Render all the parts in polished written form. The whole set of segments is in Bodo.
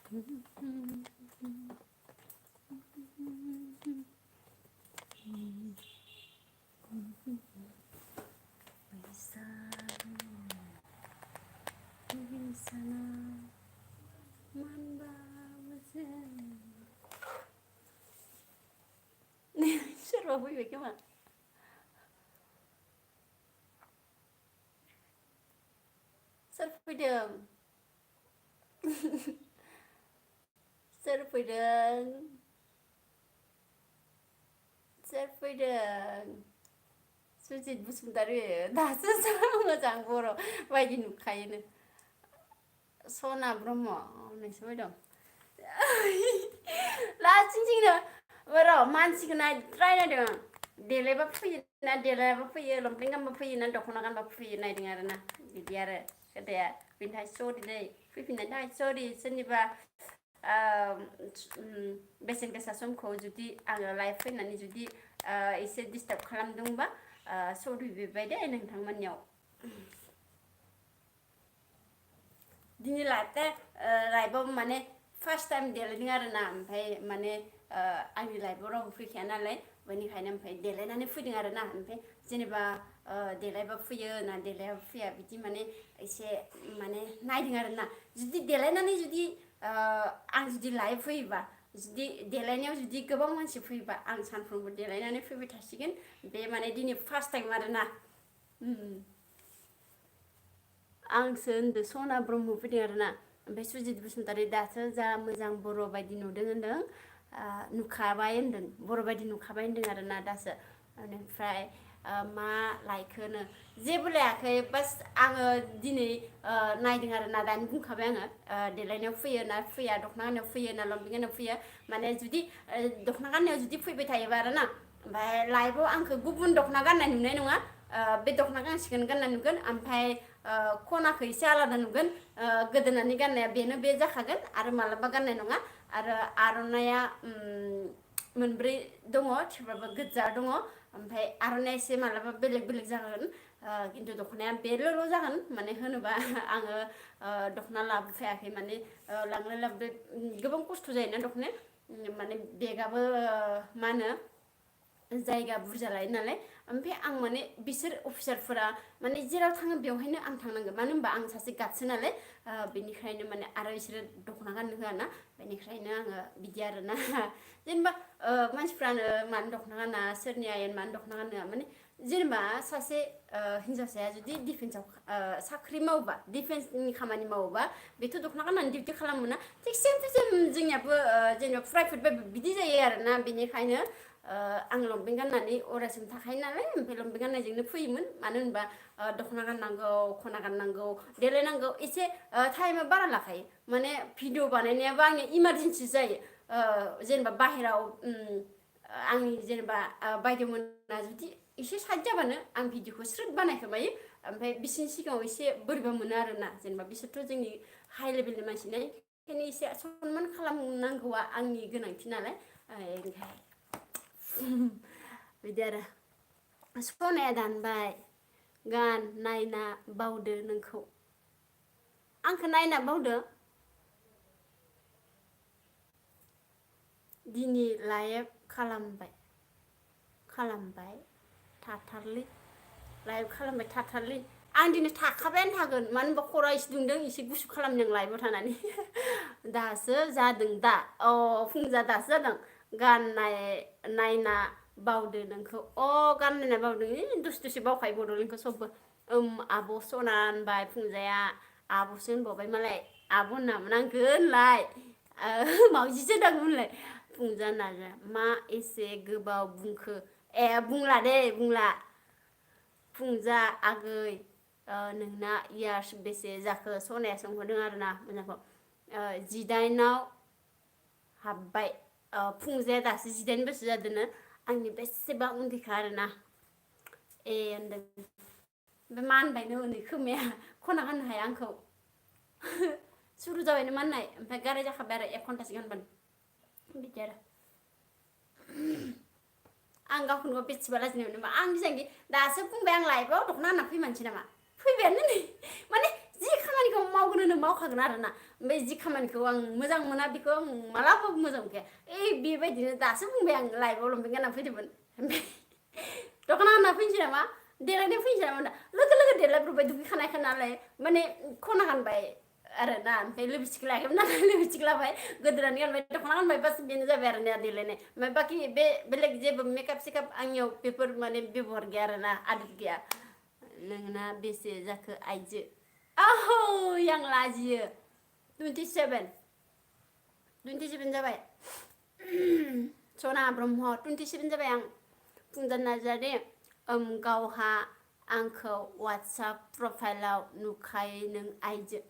Soर fैबाय खोमा सोर फैदों सोर फैदों सोर फैदों सुजित बसुमतारी दासो मोजां बर' बायदि नुखायोनो सना ब्रह्म नोंसो फैदों लासिंसिंनो र' मानसिखौ नायद्रायनायदों देलायबा फैयो ना देलायाबा फैयो लंपेन्ट गानबा फैयो ना दख'ना गानबा फैयो नायदों आरो ना बिदि आरो खोथाया बेनि थाखाय सरि दै फैफिननायनि थाखाय सरि सोरनिबा बेसेन गोसा समखौ जुदि आङो लाइभ फैनानै जुदि एसे डिस्टार्ब खालामदोंबा सरि बिबाय दे नोंथांमोननियाव दिनै लाइभआव माने फार्स्ट टाइम देलायदों आरो ना ओमफ्राय माने आंनि लाइभआव रावबो फैखाया नालाय बेनिखायनो ओमफ्राय देलायनानै फैदों आरो ना ओमफ्राय जेनेबा देलायबा फैयो ना देलायाबा फैया बिदि माने एसे माने नायदों आरो ना जुदि देलायनानै जुदि आं जुदि लाइभ फैयोबा जुदि देलायनायाव जुदि गोबां मानसि फैयोबा आं सानफ्रोमबो देलायनानै फैबाय थासिगोन बे माने दिनै फार्स्ट टाइम आरो ना आंसो होनदो सना ब्रह्म फैदों आरो ना ओमफ्राय सुजित बसुमतारी दासो जा मोजां बर' बायदि नुदों होनदों नुखाबाय होनदों बर' बायदि नुखाबाय होनदों आरो ना दासो बेनिफ्राय मा लायखोनो जेबो लायाखै बास आङो दिनै नायदों आरो ना दानि बुंखाबाय आङो देलायनायाव फैयो ना फैया दख'ना गाननायाव फैयो ना लंपेन्ट गाननायाव फैयो माने जुदि दख'ना गाननायाव जुदि फैबाय थायोबा आरो ना ओमफ्राय लाइभआव आंखौ गुबुन दख'ना गाननाय नुनाय नङा बे दख'ना गांसेखौनो गाननाय नुगोन ओमफ्राय खनाखौ एसे आलादा नुगोन गोदोनानि गाननाया बेनो बे जाखागोन आरो मालाबा गाननाय नङा आरो आर'नाइया मोनब्रै दङ थेवब्लाबो गोजा दङ ओमफ्राय आर'नाइया एसे मालाबा बेलेग बेलेग जागोन खिन्थु दख'नाया बेल'ल' जागोन माने होनोबा आङो दख'ना लाबोखायाखै माने लांलाय लाबोलाय गोबां खस्थ' जायोना दख'नाया माने बेगाबो मा होनो जायगा बुरजा लायो नालाय ओमफ्राय आं माने बिसोर अफिसारफोरा माने जेराव थाङो बेवहायनो आं थांनांगोन मानो होनबा आं सासे गार्डसो नालाय बेनिखायनो माने आरो बिसोरो दख'ना गाननो होआ ना बेनिखायनो आङो बिदि आरोना जेनेबा मानसिफ्रानो मानो दख'ना गाना सोरनि आयेन मानो दख'ना गाननो होआ माने जेनेबा सासे हिन्जावसाया जुदि डिफेन्सआव साख्रि मावोबा डिफेन्सनि खामानि मावोबा बेथ' दख'ना गाननानै डिउटि खालामो ना थिग सेम टु सेम जोंनियाबो जेनेबा प्राइभेट बा बिदि जायो आरोना बेनिखायनो आं लंपेन्ट गाननानै अरायसम थाखायो नालाय ओमफ्राय लंपेन्ट गाननायजोंनो फैयोमोन मानो होनबा दख'ना गाननांगौ खना गाननांगौ देलायनांगौ एसे टाइमा बारा लाखायो माने भिडिअ बानायनायाबो आंनि इमारजेन्सि जायो जेनेबा बाहेराव आंनि जेनेबा बायदेवमोना जुदि एसे साइड जाबानो आं भिडिअखौ स्रोद बानायखाबायो ओमफ्राय बिसोरनि सिगाङाव एसे बोरैबा मोनो आरोना जेनेबा बिसोरथ' जोंनि हाइ लेभेलनि मानसि नालाय ओंखायनो एसे सनमान खालामनांगौआ आंनि गोनांथि नालाय ओंखाय बिदि आरो सनाया दानबाय गान नायना बावदो नोंखौ आंखौ नायना बावदो दिनै लाइभ खालामबाय थाथारलै लाइभ खालामबाय थाथारलै आं दिनै थाखाबायानो थागोन मानो होनबा खरा एसे दुंदों एसे गुसु खालामदों लाइभआव थानानै दासो जादों दा फुंजा दासो जादों गाननाय नायना बावदो नोंखौ गान नायना बावदों दसे दसे बावखायो बड'लेण्डखौ सबबो आब' सना होनबाय फुंजाया आब'सो होनबावबाय मालाय आब' होनामोन आंखो होनलाय मावजिसो होनदोंमोनलाय फुंजा नाजा मा एसे गोबाव बुंखो बुंला दे बुंला फुंजा आगै नोंना इयार्स बेसे जाखो सनाया सोंहरदों आरोना मोजांखौ 18आव हाबबाय फुंजाया दासो 18 बोसोर जादोंनो आंनि बेसेबा उन्दैखा आरोना होनदों ओमफ्राय मा होनबायनो हनै खोमाया खना गाननो हाया आंखौ सुरु जाबायनो माननाय ओमफ्राय गाराय जाखाबाय आरो 1 घन्टासो गानबानो बिदि आरो आं गावखौनो बेसेबा लाजिनाय मोनो आं जेसांखि दासो बुंबाय आं लाइभआव दख'ना गानना फैमानसै नामा फैबायानो नै माने जि खामानिखौ खामानिखौ मावगोन होनो मावखागोन आरोना ओमफ्राय जि खामानिखौ आं मोजां मोना बेखौ आं मालाबाबो मोजां मोनखाया बेबायदिनो दासो बुंबाय आं लाइभआव लंपेन्ट गानना फैदोंमोन ओमफ्राय दख'ना गानना फैनोसै नामा देलायनो फैनोसै नामा लोगो लोगो देलायब्रबबाय दुगैखानायखा नालाय माने खना गानबाय आरोना ओमफ्राय लिपस्टिक लायाखैमोन नालाय लिपस्टिक लाबाय गोदोनानै गानबाय दख'ना गानबाय बास बेनो जाबाय आरो ना देलायनाय ओमफ्राय बाखि बे बेलेग जेबो मेकआप सेकआप आंनियाव बेफोर माने बेबहार गैया आरोना आदब गैया नोंना बेसे जाखो आइजो आहै आं लाजियो 27 जाबाय सना ब्रह्म 27 जाबाय आं फुंजा नार्जारि गावहा आंखौ वाट्सएप प्रफाइलाव नुखायो नों आइजो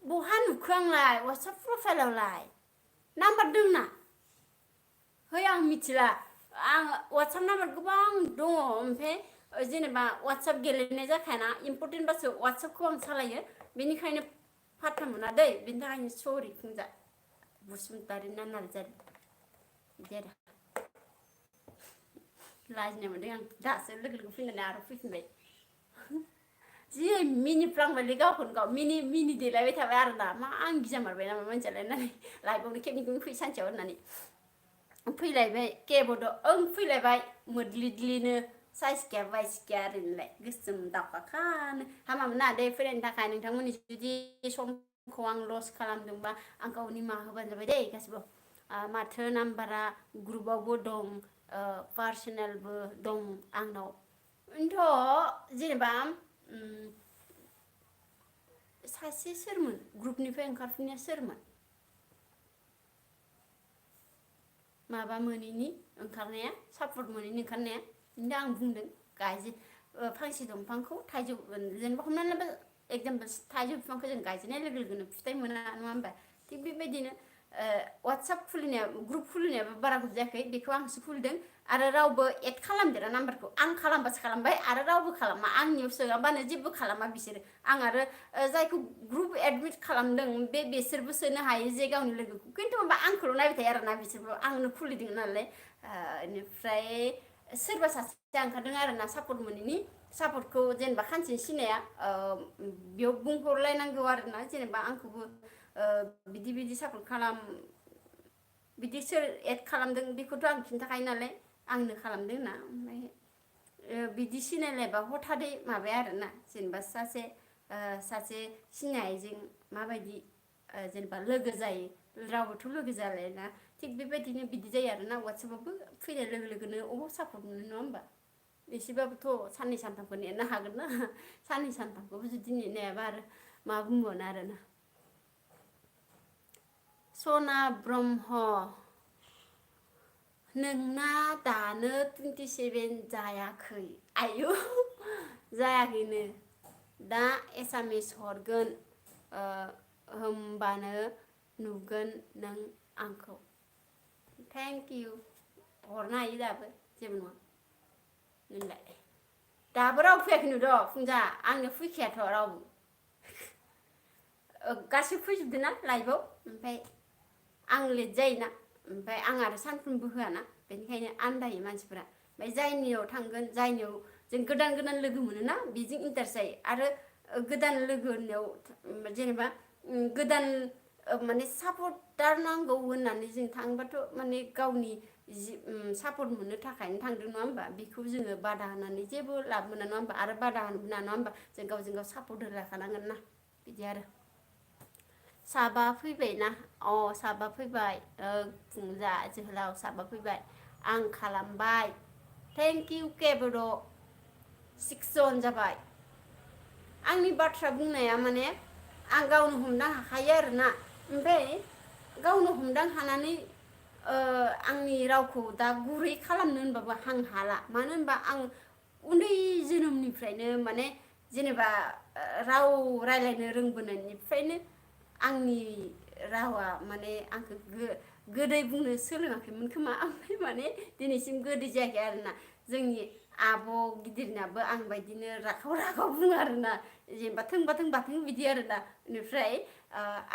बहा नुखो आंलाय वाट्सएप प्रफाइलावलाय नाम्बार दंना है आं मिथिला आं वाट्सएप नाम्बार गोबां दङ ओमफ्राय जेनेबा वाट्सएप गेलेनाय जाखायाना इम्परटेन्टबासो वाट्सएपखौ आं सालायो बेनिखायनो फात्ता मोना दै बेनि थाखायनो सरि फुंजा बसुमतारि ना नार्जारि बिदि आरो लाजिनाय मोनदों आं दासो लोगो लोगो फैनानै आरो फैफिनबाय जि मिनिफ्लांबायलै गावखौनो गाव मिनि देलायबाय थाबाय आरोना मा आं गिजामारबाय नामा मानसियालाय होननानै लाइफआवनो खेबनै फै सानसेयाव होननानै फैलायबाय केबोद फैलायबाय मोद्लिद्लिनो साइस गैया बाइस गैया ओरैनोलाय गोसोम दावखाखानो हामामोन ना दे फैनायनि थाखाय नोंथांमोननि जुदि समखौ आं लस खालामदोंबा आंखौ निमाहा होबानो जाबाय दे गासिबो माथो नाम्बारा ग्रुपावबो दं पार्सनेलबो दं आंनाव बेनोथ' जेनेबा सासे सोरमोन ग्रुपनिफ्राय ओंखारफिननाया सोरमोन माबा मोनैनि ओंखारनाया सापर्ट मोनैनि ओंखारनाया बिदिनो आं बुंदों गायजे फांसे दंफांखौ थाइजौ जेनेबा हमनानै लाबा एगजामपोल थाइजौ बिफांखौ जों गायजेननाय लोगो लोगोनो फिथाइ मोना नङा होमबा थिग बेबायदिनो वाट्सएप खुलिनाया ग्रुप खुलिनायाबो बारा गोबाव जायाखै बेखौ आंसो खुलिदों आरो रावबो एड खालामदेरा नाम्बारखौ आं खालामबासो खालामबाय आरो रावबो खालामा आंनियाव सोआबानो जेबो खालामा बिसोरो आं आरो जायखौ ग्रुप एडमिट खालामदों बेसोरबो सोनो हायो जे गावनि लोगोखौ खिन्थु माबा आंखौल' नायबाय थायो आरोना बिसोरबो आंनो खुलिदों नालाय बेनिफ्राय सोरबा सासेया ओंखारदों आरोना सापर्ट मोनैनि सापर्टखौ जेनेबा खानसेनि सिनाया बेयाव बुंहरलायनांगौ आरोना जेनेबा आंखौबो बिदि बिदि सापर्ट खालाम बिदि सोर एड खालामदों बेखौथ' आं खिन्थाखायो नालाय आंनो खालामदों होनना ओमफ्राय बिदि सिनायलायबा हथादै माबाया आरोना जेनेबा सासे सिनायजों माबायदि जेनेबा लोगो जायो रावबोथ' लोगो जालायना थिग बेबायदिनो बिदि जायो आरोना वाट्सएपआवबो फैनाय लोगो लोगोनो अबाव सापर्ट मोनो नङा होमबा एसेबाबोथ' साननै सानथामखौ नेनो हागोन ना साननै सानथामखौबो जुदि नेनो हायाबा आरो मा बुंबावनो आरोना सना ब्रह्म नोंना दानो 27 जायाखै आयु जायाखैनो दा एसामिस हरगोन होमबानो नुगोन नों आंखौ थेंक इउ हरनो हायो दाबो जेबो नङा नोंलाय दाबो राव फैयाखै नुद' फुंजा आंनो फैखायाथ' रावबो गासिबो फैजोबदों ना लाइभआव ओमफ्राय आं लेट जायोना ओमफ्राय आं आरो सानफ्रोमबो होआना बेनिखायनो आन्दायो मानसिफोरा ओमफ्राय जायनियाव थांगोन जायनियाव जों गोदान गोदान लोगो मोनोना बेजों इन्टारेस्ट जायो आरो गोदान लोगोनियाव जेनेबा गोदान माने सापर्टार नांगौ होननानै जों थाङोबाथ' माने गावनि सापर्ट मोननो थाखायनो थांदों नङा होमबा बेखौ जोङो बादा होनानै जेबो लाब मोना नङा होमबा आरो बादा होनो मोना नङा होमबा जों गावजों गाव सापर्ट होलायखानांगोन ना बिदि आरो साबा फैबायना साबा फैबाय फुंजा जोहोलाव साबा फैबाय आं खालामबाय थेंक इउ केबड' 6 जन जाबाय आंनि बाथ्रा बुंनाया माने आं गावनो हमदां हाखायो आरोना ओमफ्राय गावनो हमदां हानानै आंनि रावखौ दा गुरै खालामनो होनबाबो आं हाला मानो होनबा आं उन्दै जोनोमनिफ्रायनो माने जेनेबा राव रायज्लायनो रोंबोनायनिफ्रायनो आंनि रावा माने आंखौ गोदै बुंनो सोलोङाखैमोन खोमा ओमफ्राय माने दिनैसिम गोदै जायाखै आरोना जोंनि आब' गिदिरनाबो आं बायदिनो राखाव राखाव बुङो आरोना जेनेबा थोंबा थोंबाथों बिदि आरोना बेनिफ्राय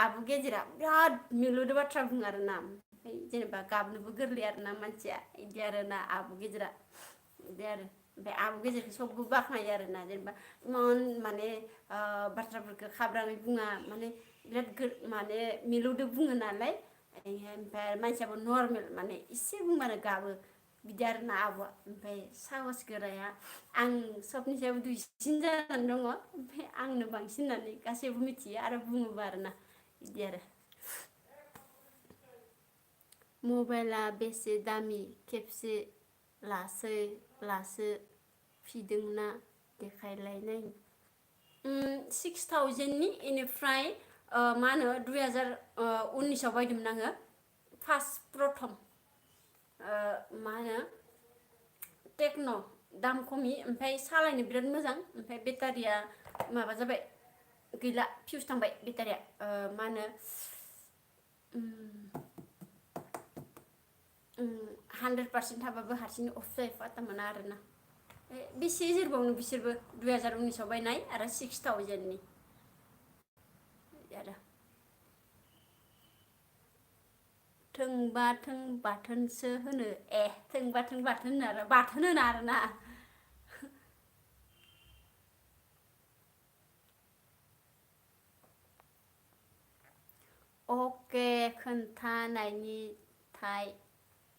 आब' गेजेरा बिराद मिलौदो बाथ्रा बुङो आरोना ओमफ्राय जेनेबा गाबनोबो गोरलै आरोना मानसिया बिदि आरोना आब' गेजेरा बिदि आरो ओमफ्राय आब' गेजेरखौ सबबो बाख्नायो आरोना जेनेबा इमान माने बाथ्राफोरखौ खाब्राङै बुङा माने बिराद माने मिलौदो बुङो नालाय ओमफ्राय मानसियाबो नर्मेल माने एसे बुंबानो गाबो बिदि आरोना आब'आ ओमफ्राय साहस गोराया आं सबनिसायबो दुइसिन जानानै दङ ओमफ्राय आंनो बांसिन होननानै गासैबो मिथियो आरो बुङोबो आरोना बिदि आरो मबाइला बेसे दामि खेबसे लासो फिदोंना देखायलायनाय 6000नि इनिफ्राय मा होनो 2019आव बायदोंमोन आङो फार्स्ट प्रथम मा होनो टेक्न' दाम खमि ओमफ्राय सालायनो बिराद मोजां ओमफ्राय बेटारिया माबा जाबाय गैला फिउस थांबाय बेटारिया मा होनो 100% थाबाबो हारसिंनो अफ जायो फात्ता मोना आरोना बेसे जिरबावनो बिसोरबो 2019आव बायनाय आरो 6000नि आरो थोंबा थों बाथोनसो होनो थोंबा थों बाथोन होनो आरो बाथोन होना आरोना अके खोन्थानायनि थाय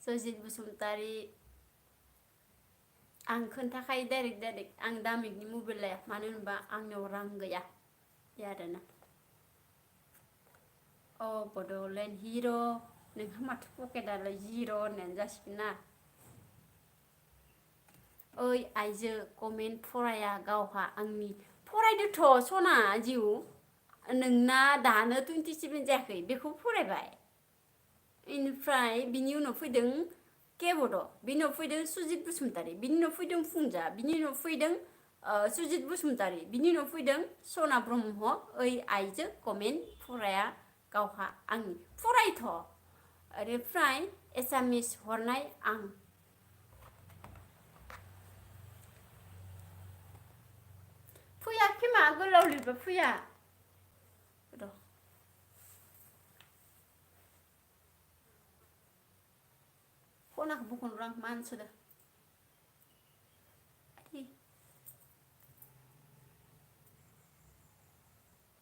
सजित बसुमतारी आं खोन्थाखायो डाइरेक्ट आं दामिकनि मबाइल लाया मानो होनबा आंनियाव रां गैया बे आरोना बड'लेण्ड हिर' नोंहा माथो पकेटआलाय जिर' होननायानो जासिगोन ना ओइ आइजो कमेन्ट फराया गावहा आंनि फरायदोथ' सना जिउ नोंना दानो 27 जायाखै बेखौ फरायबाय बेनिफ्राय बिनि उनाव फैदों केबड' बिनि उनाव फैदों सुजित बसुमतारी बिनि उनाव फैदों फुंजा बिनि उनाव फैदों सुजित बसुमतारी बिनि उनाव फैदों सना ब्रह्म ओइ आइजो कमेन्ट फराया गावहा आंनि फरायथ' ओनिफ्राय एसामिस हरनाय आं फैयाखै मा गोलाव लिरबा फैया र' खनाखौ बख'नो रां मानसोदो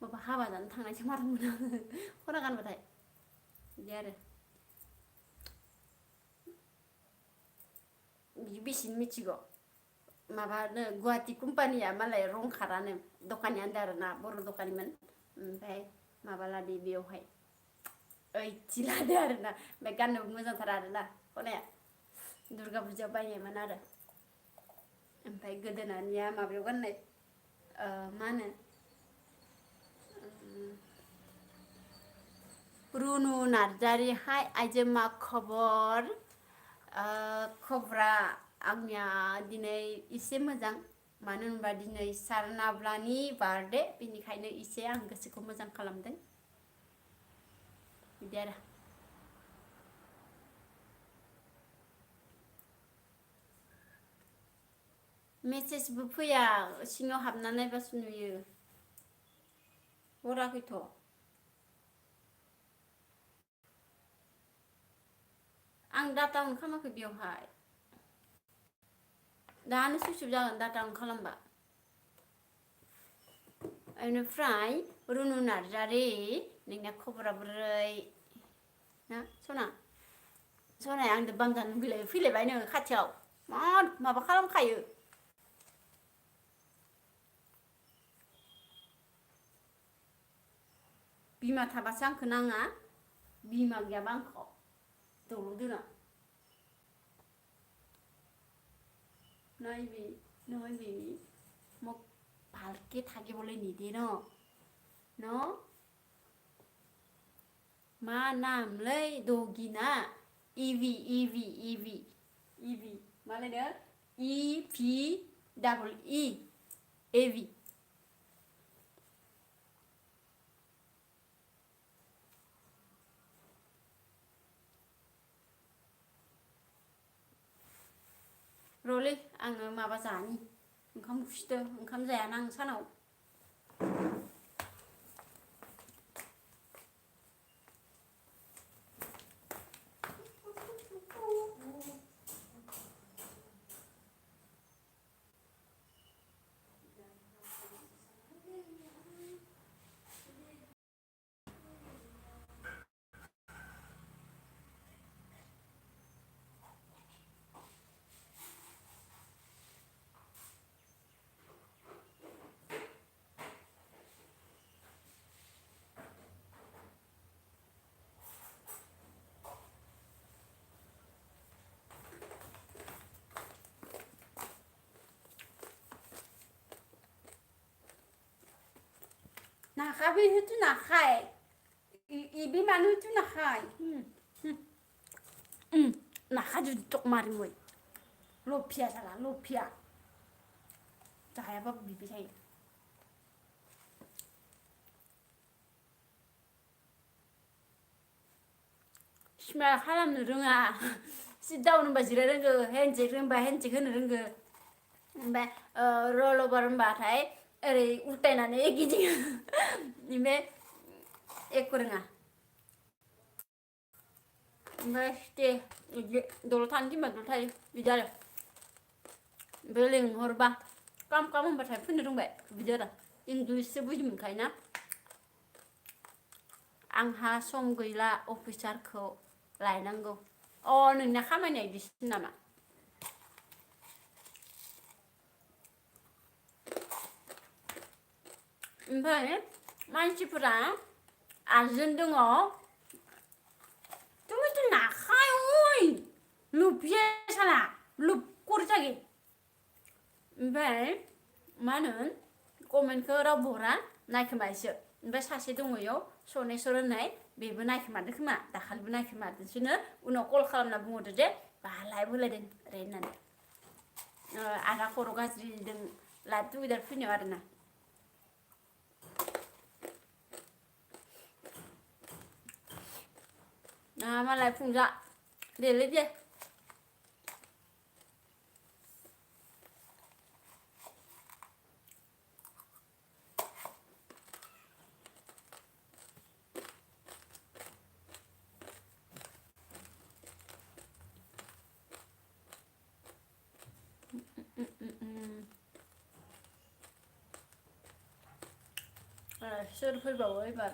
माबा हाबा जानो थांनायसो मारमोन आङो खना गानबाथाय बिदि आरो बिदि बेसेनो मिथिगौ माबानो गुवाहाटि कम्पानिया मालाय रं खारानो दखानि आन्दा आरोना बर' दखानिमोन ओमफ्राय माबा लादो बेयावहाय ओइथि लादो आरोना ओमफ्राय गाननोबो मोजांथार आरोना खनाया दुर्गा फुजायाव बायनायमोन आरो ओमफ्राय गोदोनानिया माबायाव गाननाय मा होनो रुनु नार्जारि हाय आइजो मा खबर खबरा आंनिया दिनै एसे मोजां मानो होनबा दिनै सारनाब्लानि बार्थडे बेनिखायनो एसे आं गोसोखौ मोजां खालामदों बिदि आरो मेसेजबो फैया सिङाव हाबना नायबासो नुयो हराखैथ' आं डाटा अन खालामाखै बेयावहाय दानो सुइस अफ जागोन डाटा अन खालामबा बेनिफ्राय रुनु नार्जारि नोंना खबरा बोरै ना सना सनाया आंजों बांजानो लुगैलाय फैलायबाय नो खाथियाव माबा खालामखायो बिमा थाबासो आंखौ नाङा बिमा गैयाबा आंखौ दलद दोना নয় বেবি মোক ভালকে থাকিবলৈ নিদিয়ে ন मा नामलै दगिना इभि मालायनो EVEE एभि रलै आङो माबा जानि ओंखाम उखैदों ओंखाम जायाना आं सानाव नाखाबै होतु नाखाय इबे मानो होतु नाखाय नाखा जुदि तक मारिमय लफिया जाला लफिया जायाबाबो बिबो जायो स्माइल खालामनो रोङा सिट डाउन होनबा जिराय रोंगो हेन्डसेक होनबा हेन्डसेक होनो रोंगो ओमफ्राय रल अभार होनबाथाय ओरै उल्टायनानै गिदिङो ओमफ्राय एख' रोङा ओमफ्राय दे दल' थानो थिनबा दल' थायो बिदि आरो ओमफ्राय लिंहरबा काम होनबाथाय फैनो रोंबाय बिदि आरो इंलिससो बुजि मोनखायोना आंहा सम गैला अफिसारखौ लायनांगौ अ नोंना खामानिया बिदिसो नामा ओमफ्राय मानसिफोरा आर्जेन्ट दङ तुमिতো नाखाय ओइ लुबिया साला लुब कर जागे ओमफ्राय मा होनो कमेन्टखौ रावबो हरा नायखोमायोसो ओमफ्राय सासे दङ इयाव सनेस्वर होननाय बेबो नायखोमादों खोमा दाखालिबो नायखोमादोंसोनो उनाव कल खालामना बुंहरदो जे बालाय बोलायदों ओरै होननानै आंहा खर' गाज्रिदों लाइभ टुगेदार फैनायाव आरोना मालाय फुंजा देलै दे सोर फैबावो एबार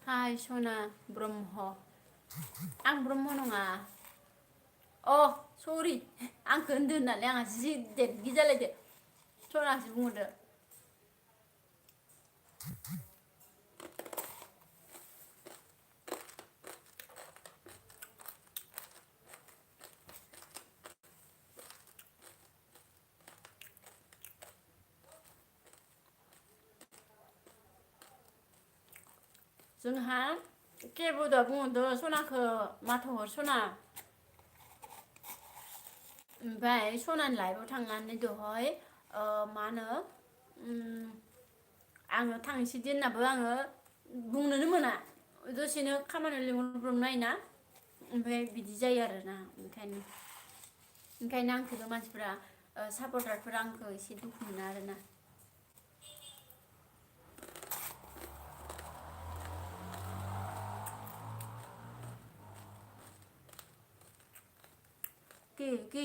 हाय सना ब्रह्म आं ब्रह्म नङा अ सरि आंखौ होनदो होननानै आंहा जि देदगि जालायदो सनासो बुंहरदो जोंहा केबुदा बुंहरदो सनाखौ माथो हर सना ओमफ्राय सनानि लाइफआव थांनानै दहाय मा होनो आङो थांसैदि होननाबो आङो बुंनोनो मोना दसेनो खामानियाव लिंहरब्रबनो हायोना ओमफ्राय बिदि जायो आरोना ओंखायनो आंखौबो मानसिफोरा सापर्टारफोरा आंखौ एसे दुखु मोनो आरोना कि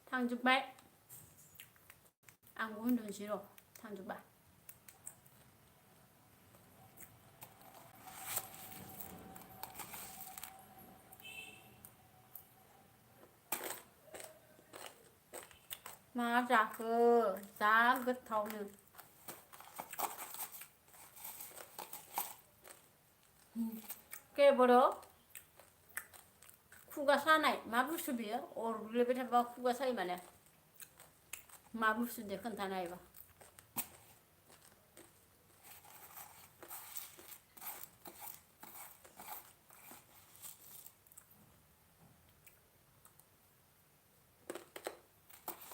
थांजोब्बाय आंबो उन्दुनोसै र' थांजोब्बा मा जाखो जा गोथावनो केबोरो खुगा सानाय मा बुस्थु बेयो अरग्लेबाय थाबा खुगा सायो माने मा बुस्थु दे खोन्थानो हायोबा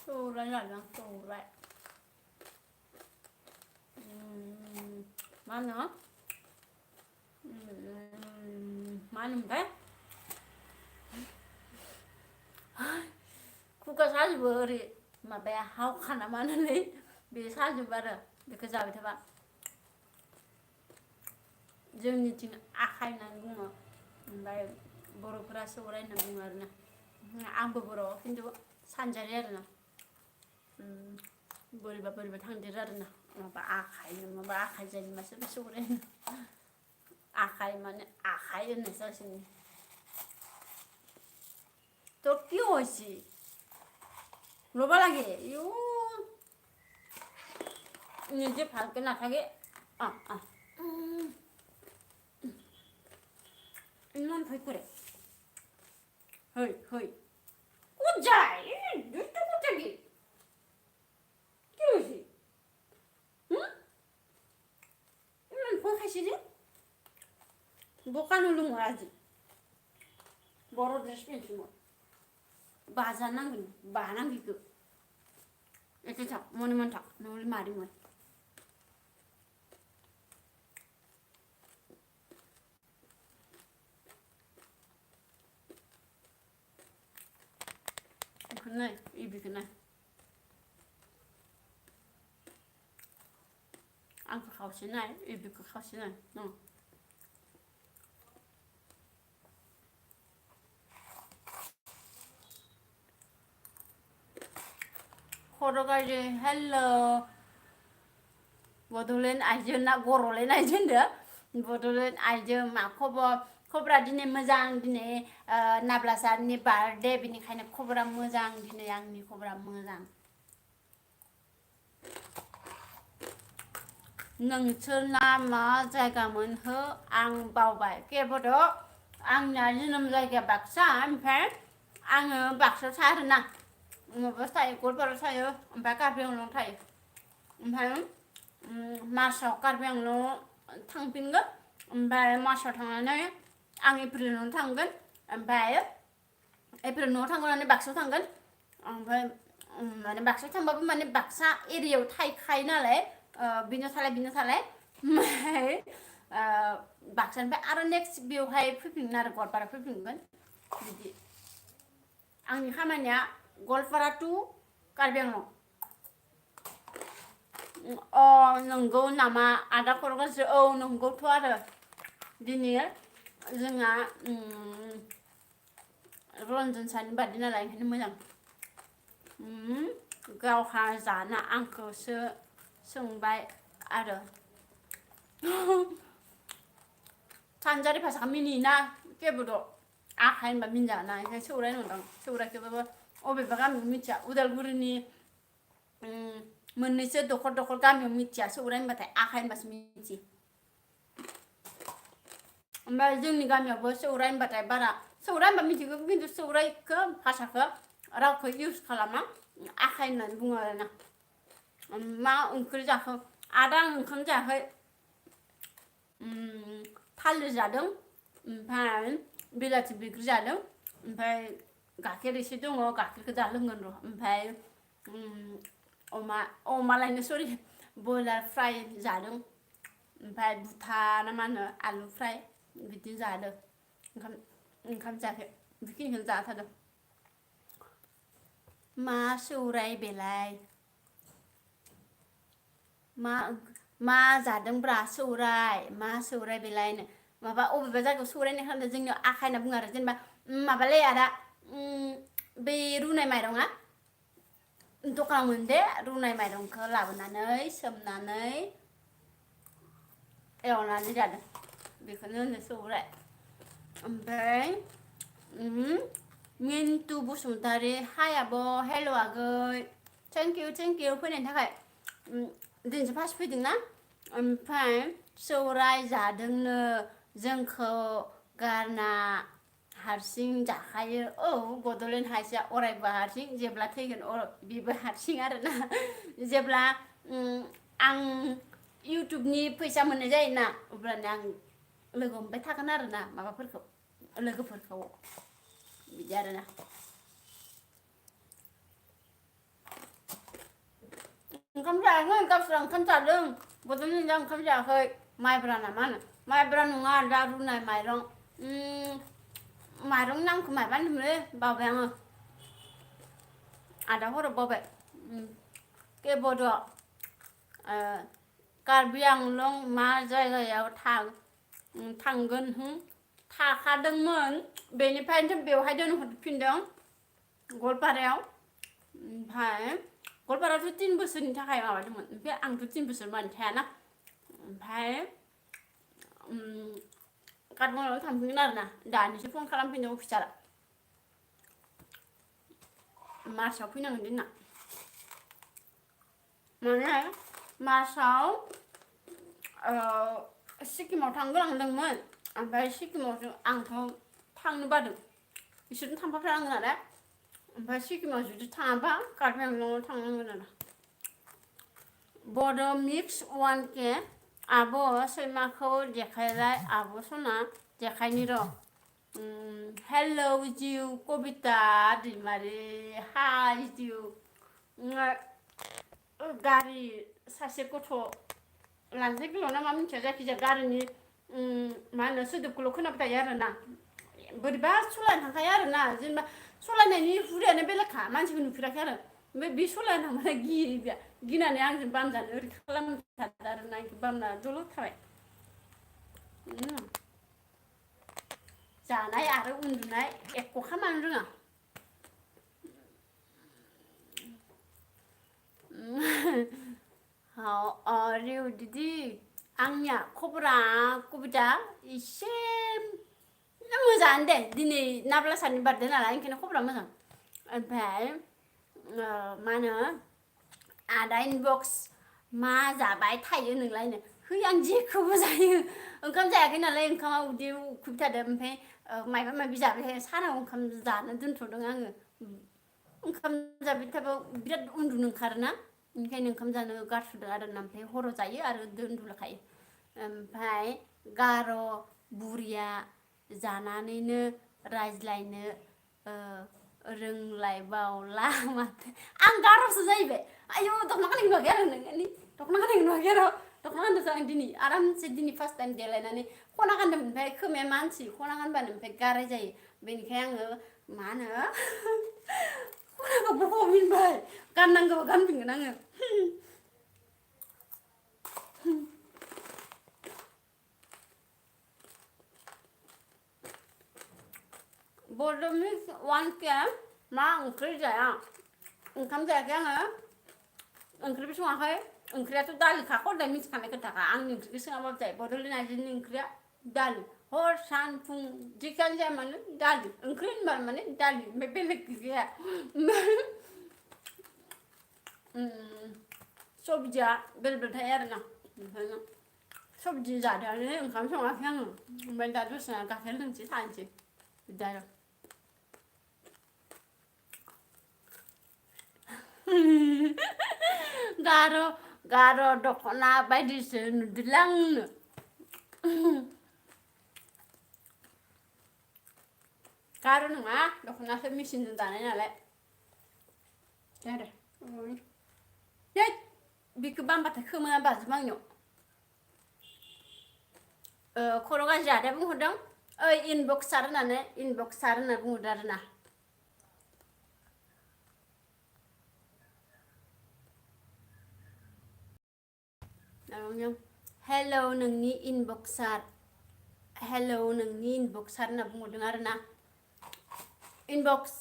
सौराय जादों आं सौराय मा होनो मा होनोमोनथाय खुगा साजोबो ओरै माबाया हावखा नामा होननानै बे साजोब आरो बेखौ जाबाय थाबा जोंनिथिं आखाइ होननानै बुङो ओमफ्राय बर'फोरा सौराय होनना बुङो आरोना आंबो बर' खिन्थु सानजारि आरोना बोरैबा बोरैबा थांदेरो आरोना माबा आखाइ माबा आखाइ जायो मासो बे सौराय आखाइ माने आखाइ होननाय जासिगोन তো কি হয়েছে রোবা লাগে ইউ নিজে ফালকে না থাকে ইমান ভয় করে হই হই কোথায় দুটো কোথায় কি কি হয়েছে ইমান ভয় খাইছে যে বোকা নুলুম আজি বড় ড্রেস পেয়েছি মই बाजानांगोन बानांगौ एसे थाब मने मन थाब नङाबा मारि मोन बेखौनो बेखौनो आंखौ खावसेनाय बेखौ खावसेनाय न खर'गारि हेल' बड'लेण्ड आइजो ना बर'लेण्ड आइजो होनदो बड'लेण्ड आइजो मा खबरा दिनै मोजां दिनै नाब्ला सारनि बार्थडे बेनिखायनो खबरा मोजां दिनै आंनि खबरा मोजां नोंसोरना मा जायगामोन हो आं बावबाय केबड' आंना जोनोम जायगाया बाक्सा ओमफ्राय आङो बाक्सायाव थाया आरोना माबायाव थायो गवालपारायाव थायो ओमफ्राय कार्बि आंलंआव थायो ओमफ्राय मार्चआव कार्बि आंलंआव थांफिनगोन ओमफ्राय मार्चआव थांनानै आं एप्रिलावनो थांगोन ओमफ्राय एप्रिल न'आव थांनानै बाक्सायाव थांगोन ओमफ्राय माने बाक्सायाव थांबाबो माने बाक्सा एरियायाव थाखायो नालाय बिनो थालाय ओमफ्राय बाक्सानिफ्राय आरो नेक्स्ट बेवहाय फैफिनगोन आरो गवालपारा फैफिनगोन बिदि आंनि खामानिया गवालपारा टु कार्बि आंलं नंगौ नामा आदा खर'गाज्रि औ नंगौथ' आरो दिनै जोंहा रन्जन सारनि बार्थडे नालाय ओंखायनो मोजां गावहा जाना आंखौसो सोंबाय आरो सानजारि भाषाखौ मिनियोना केबड' आखाइ होनबा मिन्जाना ओंखायनो सौराय नंदां सौरायखौबाबो अबेबा गामियाव मिथिया उदालगुरिनि मोननैसो दखर गामियाव मिथिया सौराय होनबाथाय आखाइ होनबासो मिथियो ओमफ्राय जोंनि गामियावबो सौराय होनबाथाय बारा सौराय होनबा मिथिगौ खिन्थु सौरायखौ भाषाखौ रावखौ इउज खालामा आखाइ होननानै बुङो आरोना मा ओंख्रि जाखो आदा आं ओंखाम जायाखै थालिर जादों ओमफ्राय बिलाथि बैग्रि जादों ओमफ्राय गाइखेर एसे दङ गाइखेरखौ दा लोंगोन र' ओमफ्राय अमा लायनो सरि बयलार फ्राय जादों ओमफ्राय बुथा ना मा होनो आलु फ्राय बिदि जादों ओंखाम जायाखै बेखिनिखौनो जाथारदों मा सौराय बेलाय मा जादोंब्रा सौराय मा सौराय बेलायनो माबा अबेबा जायगायाव सौरायनाय खालामदों जोंनियाव आखाइ होनना बुङो आरो जेनेबा माबालै आदा बे रुनाय माइरङा दखानाव मोनो दे रुनाय माइरंखौ लाबोनानै सोमनानै एवनानै जादों बेखौनो होनो सौराय ओमफ्राय मिन्टु बसुमतारी हाय आब' हेल' आगै थेंक इउ फैनायनि थाखाय दिनैसो फार्स्ट फैदोंना ओमफ्राय सौराय जादोंनो जोंखौ गारना हारसिं जाखायो औ बड'लेण्ड हाइजोआ अरायबो हारसिं जेब्ला थैगोन बिबो हारसिं आरोना जेब्ला आं इउटुबनि फैसा मोननाय जायोना अब्लानो आं लोगो हमबाय थागोन आरोना माबाफोरखौ लोगोफोरखौ बिदि आरोना ओंखाम जायाखै गावस्रा ओंखाम जादों बड'लेण्डआ ओंखाम जायाखै माइब्रा ना मा होनो माइब्रा नङा दा रुनाय माइरं माइरंनि नामखौ माबा होनोमोनलै बावबाय आङो आदा हराव बावबाय केबड' कार्बि आंलं मा जायगायाव थांगोन थाखादोंमोन बेनिफ्रायनो बेवहाय दोनहरफिनदों गवालपारायाव ओमफ्राय गवालपारायावथ' 3 बोसोरनि थाखाय माबादोंमोन ओमफ्राय आंथ' 3 बोसोर मानो थायाना ओमफ्राय काटमान्डुआव थांफिनगोन आरोना दानिसो फन खालामफिनदों अफिसारा मार्चआव फैनांगोन जोंना माने मार्चआव सिक्किमाव थांनो गोनां दंमोन ओमफ्राय सिक्किमाव आंथ' थांनो बादों बिसोरनो थांफाफ्लांगोन आरो ओमफ्राय सिक्किमाव जुदि थाङाबा कार्बि आंलंआव थांनांगोन आरो बड' मिक्स 1K आब' सैमाखौ देखायलाय आब' सना देखायनि र' हेलौ जिउ कबिता दैमारि हाय जिउ गारि सासे गथ' लांसै गोलाव ना मा मिथिया जायखिजाया गारिनि मा होनो सोदोबखौल' खोनाबाय थायो आरोना बोरैबा सलायनो थांखायो आरोना जेनेबा सलायनायनि हुदायानो बेलेगखा मानसिखौ नुफेराखै आरो ओमफ्राय बे सलायनो थांबाथाय गियो गिनानै आंजों बामजानो ओरै खालामथारदो आरोना बामना दलद थाबाय जानाय आरो उन्दुनाय एख' खामानि रोङा रिउ दिदि आंनिया खबरा कबिता एसे मोजाङानो दे दिनै नाब्ला सारनि बार्थडे नालाय ओंखायनो खबरा मोजां ओमफ्राय मा होनो आदा इनबक्स मा जाबाय थायो नोंलायनो है आं जेखौबो जायो ओंखाम जायाखै नालाय ओंखामा उदैयाव उखैबाय थादों ओमफ्राय माबा माबि जाबाय थायो सानाव ओंखाम जानो दोनथ'दों आङो ओंखाम जाबाय थाबा बिराद उन्दुनो ओंखारोना ओंखायनो ओंखाम जानो गारथ'दों आरो ना ओमफ्राय हराव जायो आरो उन्दुलाखायो ओमफ्राय गार' बुरिया जानानैनो रायज्लायनो रोंलायबावला माथो आं गार'सो जाहैबाय आयौ दख'ना गाननायखौ नुवाखै आरो नोंनि दख'ना गाननायखौ नुवाखै आरो दख'ना गानदोंसो आं दिनै आरामसे दिनै फार्स्ट टाइम देलायनानै खना गानदों ओमफ्राय खोमाया मानसि खना गानबानो ओमफ्राय गाराय जायो बेनिखायनो आङो मा होनो खनाखौ बख'फिनबाय गाननांगौबा गानफिनगोन आङो बड'मिक्स 1K मा ओंख्रि जाया ओंखाम जायाखै आङो ओंख्रिबो सङाखै ओंख्रियाथ' दालिखा खदाय मिथिखानाय खोथाखा आंनि ओंख्रिखौ सोङाबाबो जायो बड'लेण्ड नार्जिनि ओंख्रिया दालि हर सान फुं जिखियानो जाया मानो दालि ओंख्रि होनबा माने दालि ओमफ्राय बेलेग गैया सब्जिया बेलेग बेलेग थायो आरोना ओंखायनो सब्जि जानानै ओंखाम सङाखै आङो ओमफ्राय दा दसेना गाइखेर लोंसै थानोसै बिदि आरो गार' दख'ना बायदिसो नुदोंलां आंनो गार' नङा दख'नासो मेचिनजों दानाय नालाय आरो बिखौ बामबाथाय खोमोना बाजोबो आंनियाव खर' गाज्रि आदाया बुंहरदों ओइ इनबक्स सार होननानै इनबक्स सार होनना बुंहरदों आरोना हेलौ नोंनि इनबक्सार हेलौ नोंनि इनबक्सार होनना बुंहरदों आरोना इनबक्स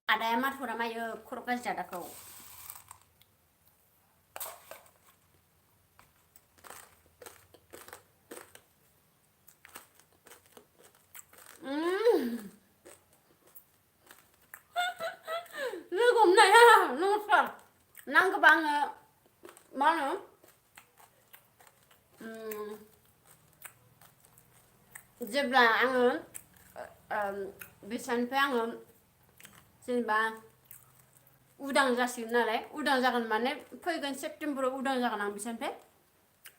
आदाया माथोरा मायो खर' गाज्रि आदाखौ लोगो हमनाया नमस्कार नांगौबा आङो मा होनो जेब्ला आङो बिसानिफ्राय आङो जेनेबा उदां जासिगोन नालाय उदां जागोन माने फैगोन सेप्तेम्बराव उदां जागोन आं बिसानिफ्राय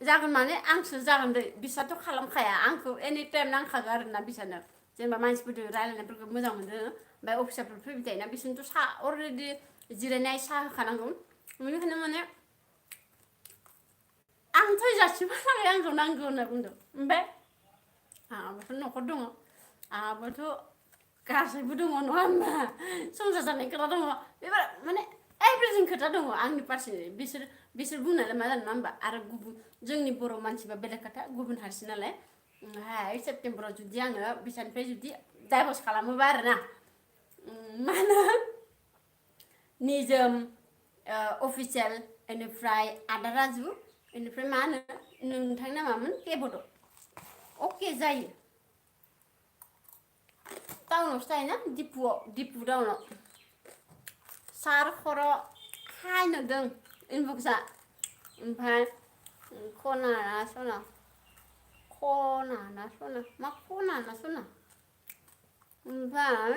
जागोन माने आंसो जागोन दै बिसोरथ' खालामखाया आंखौ एनि टाइम नांखागौ आरोना बिसोरनो जेनेबा मानसिफोरजों रायलायनायफोरखौ मोजां मोनो ओमफ्राय अफिसारफोर फैबाय थायोना बिसोरनोथ' सा अलरेडि जिरायनाय साहा होखानांगौ बेनिखायनो माने आं थैजासिमहालागै आंखौ नांगौ होनना बुंदों ओमफ्राय आंहाबोथ' न'खर दङ आंहाबोथ' गासैबो दङ नङा होनबा संसार जानाय खोथा दङ बेफोर माने एभ्रिथिं खोथा दङ आंनि पार्सनेलि बिसोर बुंनायालाय मा जानो नङा होमबा आरो गुबुन जोंनि बर' मानसिबा बेलेग खोथा गुबुन हारसि नालाय हाय सेप्तेम्बराव जुदि आङो बिसानिफ्राय जुदि डाइभर्स खालामोबा आरोना मा होनो निजोम अफिसियेल बेनिफ्राय आदा राजु बेनिफ्राय मा होनो नोंथांनि नामामोन केबद' अके जायो टाउनावसो थायोना दिपु टाउनाव सार खर' हाय नुदों इनबक्सा ओमफ्राय खना ना सना मा खना ना सना ओमफ्राय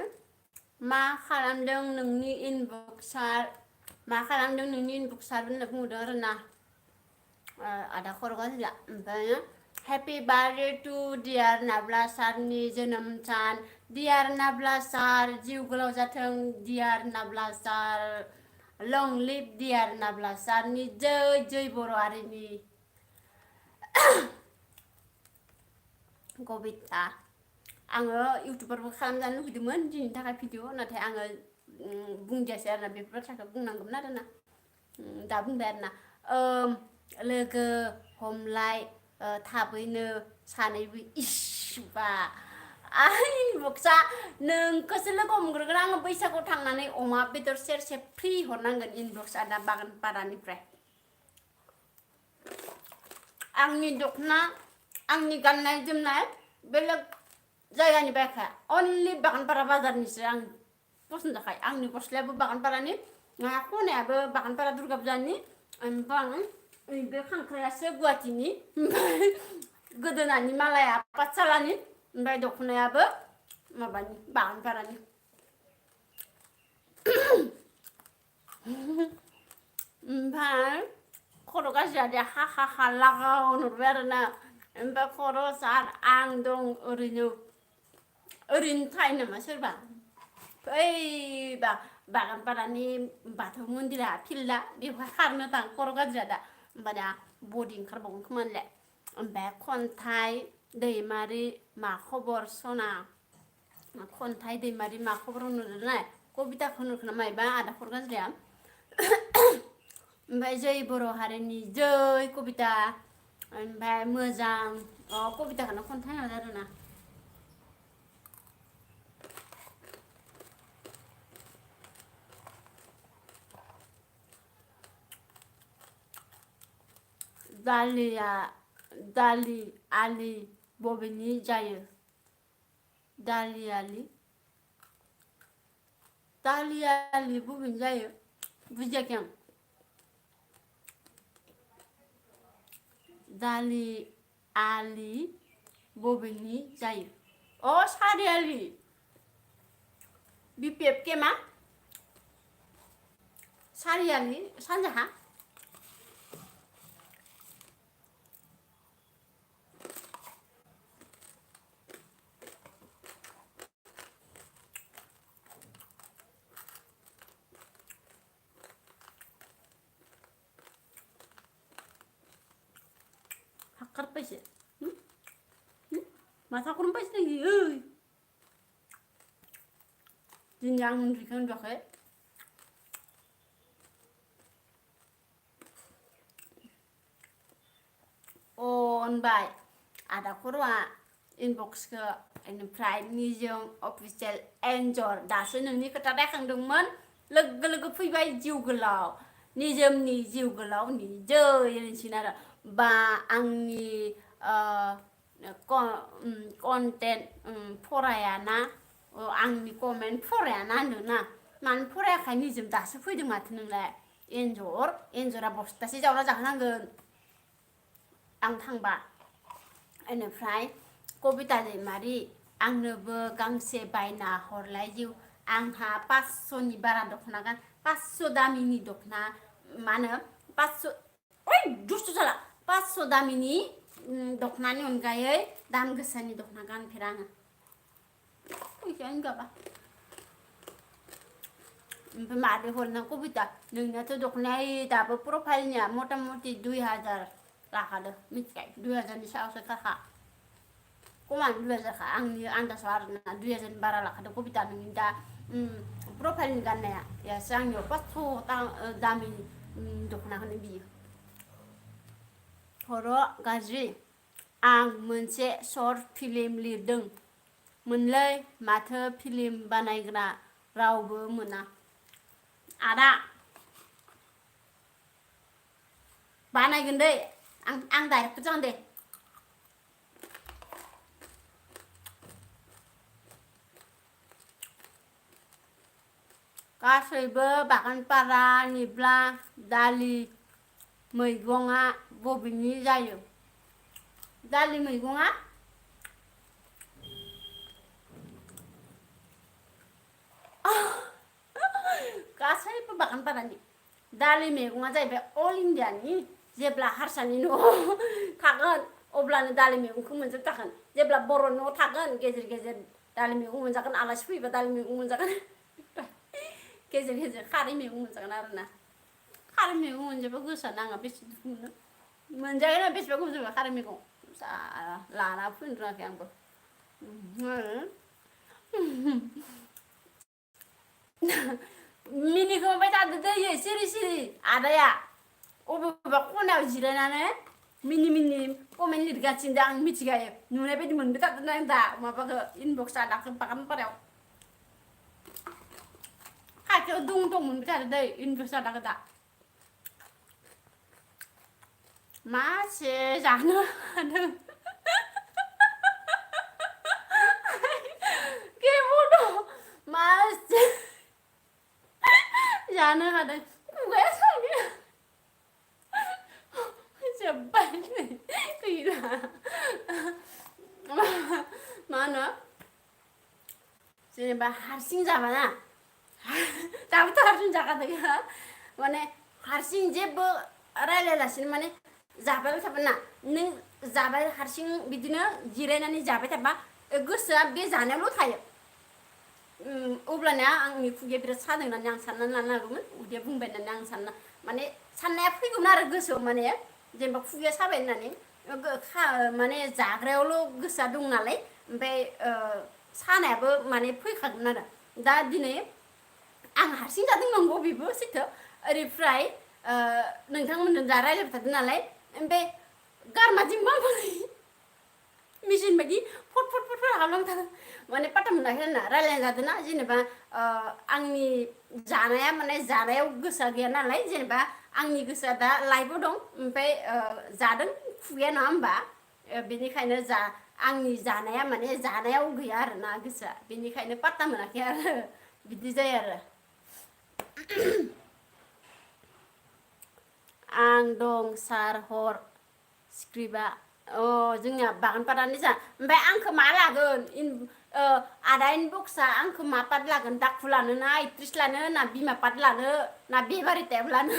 मा खालामदों नोंनि इनबक्सार होनना बुंदों आरोना आदा खर' गाज्रिया ओमफ्राय हेपि बार्थडे टु डियार नाब्ला सारनि जोनोम सान डियार नाब्ला सार जिउ गोलाव जाथों डियार नाब्ला सार लं लिभ डियार नाब्ला सारनि जै बर' हारिनि कबिता आङो इउटुबारबो खालामजानो लुगैदोंमोन दिनैनि थाखाय भिडिअ नाथाय आङो बुंदियासै आरोना बेफोर बाथ्राखौ बुंनांगौमोन आरोना दा बुंबाय आरोना लोगो हमलाय थाबैनो सानैबो इसिबा इनबक्सा नोंखौसो लोगो हमग्रोगोन आङो बैसागुआव थांनानै अमा बेदर सेरसे फ्रि हरनांगोन इनबक्सा दा बागानपारानिफ्राय आंनि दख'ना आंनि गाननाय जोमनाय बेलेग जायगानि बायखाया अनलि बागानपारा बाजारनिसो आं पसन्द जाखायो आंनि गस्लायाबो बागानपारानि खनायाबो बागानपारा दुर्गा फुजानि ओमफ्राय बे खांख्रायासो गुवाहाटीनि ओमफ्राय गोदोनानि मालाया पाठसालानि ओमफ्राय दख'नायाबो माबानि बागानपारानि ओमफ्राय खर' गाज्रिया दे हा लागावहरबाय आरोना ओमफ्राय खर' सार आं दं ओरैनो थायो नामा सोरबा ओइबा बागानपारानि बाथौ मन्दिरा फिल्डआ बेवहाय खारनो थां खर' गाज्रिया दा होमबाना बडि ओंखारबावगोन खोमालाय ओमफ्राय खन्थाइ दैमारि मा खबर सना खन्थाइ दैमारि मा खबर होनोलाय कबिताखौ होनो खोमा मायबा आदा खर' गाज्रिया ओमफ्राय जै बर' हारिनि जै कबिता ओमफ्राय मोजां कबिताखौनो खन्थाइ होनो आरोना दालि आलि बबेनि जायो दालि आलि बबेनि जायो बुजियाखै आं दालि आलि बबेनि जायो सारियालि BPF के मा सारियालि सानजाहा हाखारबायसो माथाखौनो बायसो ओइ दिनै आं उन्दुखौ उन्दुवाखै होनबाय आदा खर'आ इनबक्सखौ बेनिफ्राय निजोम अफिसियेल एन्जर दासो नोंनि खोथा रायखांदोंमोन लोगो फैबाय जिउ गोलाव निजोमनि जिउ गोलावनि जै होनसिन आरो बा आंनि कन्टेन्ट फरायाना आंनि कमेन्ट फरायाना होनदोंना मानो फरायाखै निजोम दासो फैदों माथो नोंलाय एन्जरा बस्थासे जावना जाहोनांगोन आं थांबा बेनिफ्राय कबिता दैमारि आंनोबो गांसे बायना हरलाय जिउ आंहा 500नि बारा दख'ना 500 दामिनि दख'ना मा होनो 500 ओइ दुस्थु जाला 500 दामिनि दख'नानि अनगायै दाम गोसानि दख'ना गानफेरा आङो फैसायानो गैयाबा ओमफ्राय मादै हरनो कबिता नोंनियाथ' दख'नाया दाबो प्रफाइलनिया मथा मथि 2000 लाखादो मिथिबाय 2000नि सायावसो खाखा कमानो 2000खा आंनि आन्दाजाव आरोना 2000नि बारा लाखादो कबिता नोंनि दा प्रफाइलनि गाननाया यासो आंनियाव पास्स' दामि दख'नाखौनो बियो खर' गाज्रि आं मोनसे शर्ट फिल्म लिरदों मोनलै माथो फिल्म बानायग्रा रावबो मोना आदा बानायगोन दै आं डाइरेक्टर जागोन दे गासैबो बागानपारानिब्ला दालि मैगङा बबेनि जायो दालि मैगङा गासैबो बागानपारानि दालि मैगङा जाहैबाय अल इण्डियानि जेब्ला हारसानि न'आव थागोन अब्लानो दालि मैगंखौ मोनजोबखागोन जेब्ला बर' न'आव थागोन गेजेर गेजेर दालि मैगं मोनजागोन आलासि फैबा दालि मैगं मोनजागोन गेजेर गेजेर खारै मैगं मोनजागोन आरोना खारै मैगं मोनजाबा गोसोआ नाङा बेसे दुखु मोनो मोनजागोन बेसेबा गोबाव जाबाय खारै मैगं लाना फैनो रोङाखै आंबो मिनिखौ मोनबाय थादो दैयो सिरि सिरि आदाया अबेबा खनायाव जिरायनानै मिनि मिनि कमेन्ट लिरगासिनो दा आं मिथिखायो नुनाय बायदि मोनबाय थादों आं दा माबाखौ इनबक्स आदाखौ बागानपारायाव खाथियाव दं मोनबाय थादो दै इनबक्स आदाखौ दा मासे जानो हादों मासे जानो हादों खुगाया सानो जोब्बाय गैला मा होनो जेनेबा हारसिं जाबाना दाबोथ' हारसिं जाखादों माने हारसिं जेबो रायलायलासिनो माने जाबाय थाबाना नों जाबाय हारसिं बिदिनो जिरायनानै जाबाय थाबा गोसोआ बे जानायावल' थायो अब्लाना आंनि खुगाया बिराद सादों होननानै आं साननानै लानो हागौमोन उदैया बुंबाय होननानै आं सानना माने साननाया फैगौमोन आरो गोसोआव माने जेनेबा खुगाया साबाय होननानै माने जाग्रायावल' गोसोआ दं नालाय ओमफ्राय सानायाबो माने फैखागोन आरो दा दिनै आं हारसिं जादों नंगौ बेबो सैथो ओरैफ्राय नोंथांमोनजों जा रायज्लायबाय थादों नालाय ओमफ्राय गारमाजों माबायदि मेसिन बायदि फट फट फट हाबलांबाय थादों माने पाता मोनाखै आरोना रायज्लायनाय जादोंना जेनेबा आंनि जानाया माने जानायाव गोसोआ गैया नालाय जेनेबा आंनि गोसोआ दा लाइफआव दं ओमफ्राय जादों खुगाया नङा होमबा बेनिखायनो आंनि जानाया माने जानायाव गैया आरोना गोसोआ बेनिखायनो पात्ता मोनाखै आरो बिदि जायो आरो आं दं सार हर स्क्रिप्टआ जोंनिया बागानपारानि जा ओमफ्राय आंखौ मा लागोन आदा इनबक्सआ आंखौ मा पाट लागोन दाखु लानो ना एक्ट्रिस लानो ना बिमा पाट लानो ना बेबारि टाइप लानो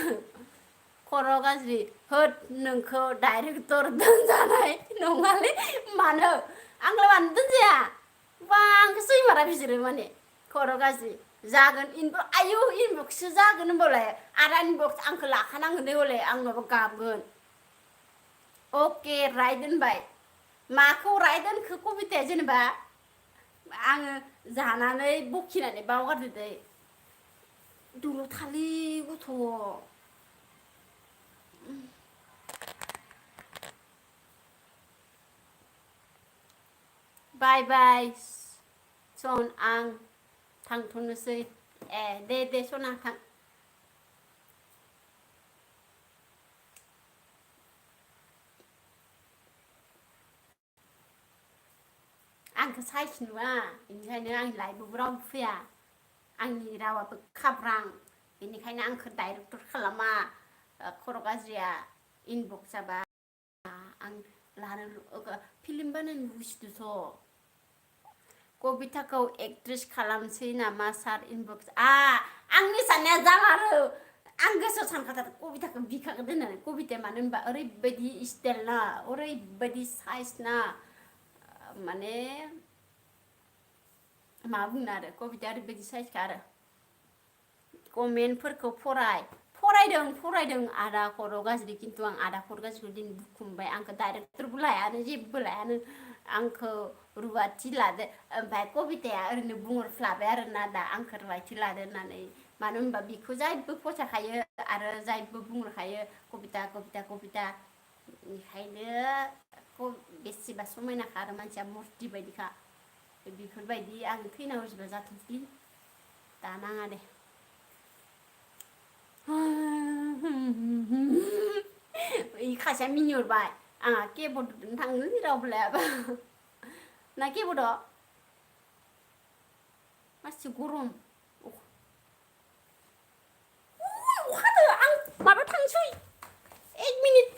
खर' गाज्रि होद नोंखौ डाइरेक्टर दोनजानाय नङालै मानो आंलाय मानो दोनजाया बा आंखौ सैमारा बिसोरो माने खर' गाज्रि जागोन आयु इनबक्ससो जागोन होनबालाय आदा इनबक्स आंखौ लाखानांगोन दे हले आं माबा गाबगोन अके राइट दोनबाय माखौ राइट दोनखो कबिताया जेनेबा आङो जानानै बखिनानै बावगारदो दै दल' थालै गथ' बाय बाय सन आं थांथ'नोसै दे सना थां आंखौ साइज नुवा बेनिखायनो आंनि लाइफआवबो रावबो फैया आंनि रावाबो खाब्रां बेनिखायनो आंखौ डाइरेक्टर खालामा खर' गाज्रिया इनबक्स जाबा आं लानो फिल्म बानायनो लुगैसोदोंथ' कबिताखौ एक्ट्रेस खालामसै नामा सार इनबक्स आंनि साननाया जामारो आं गोसोआव सानखाथार कबिताखौ बिखागोन होननानै कबिताया मानो होनबा ओरैबायदि स्टाइल ना ओरैबायदि साइज ना माने मा बुंनो आरो कबिताया ओरैबायदि साइजखा आरो कमेन्टफोरखौ फरायदों आदा खर' गाज्रि खिन्थु आं आदा खर' गाज्रिखौ दिनै दुखु मोनबाय आंखौ डाइरेक्टरबो लायानो जेबो लायानो आंखौ रुवाथि लादो ओमफ्राय कबिताया ओरैनो बुंहरफ्लाबाय आरोना दा आंखौ रुवाथि लादो होननानै मानो होनबा बिखौ जायबो फसायखायो आरो जायबो बुंहरखायो कबिता कबिता कबिता ओंखायनो बेसेबा समायनाखा आरो मानसिया मुर्ति बायदिखा बेफोरबायदि आं थैना उजिबा जाथोंसै दा नाङा दे खासेया मिनिहरबाय आंहा केबर्डजों थांनो रावबो लायाबा ना केबर्डआव मासि गरम अखादो आं माबा थांसै 1 मिनिट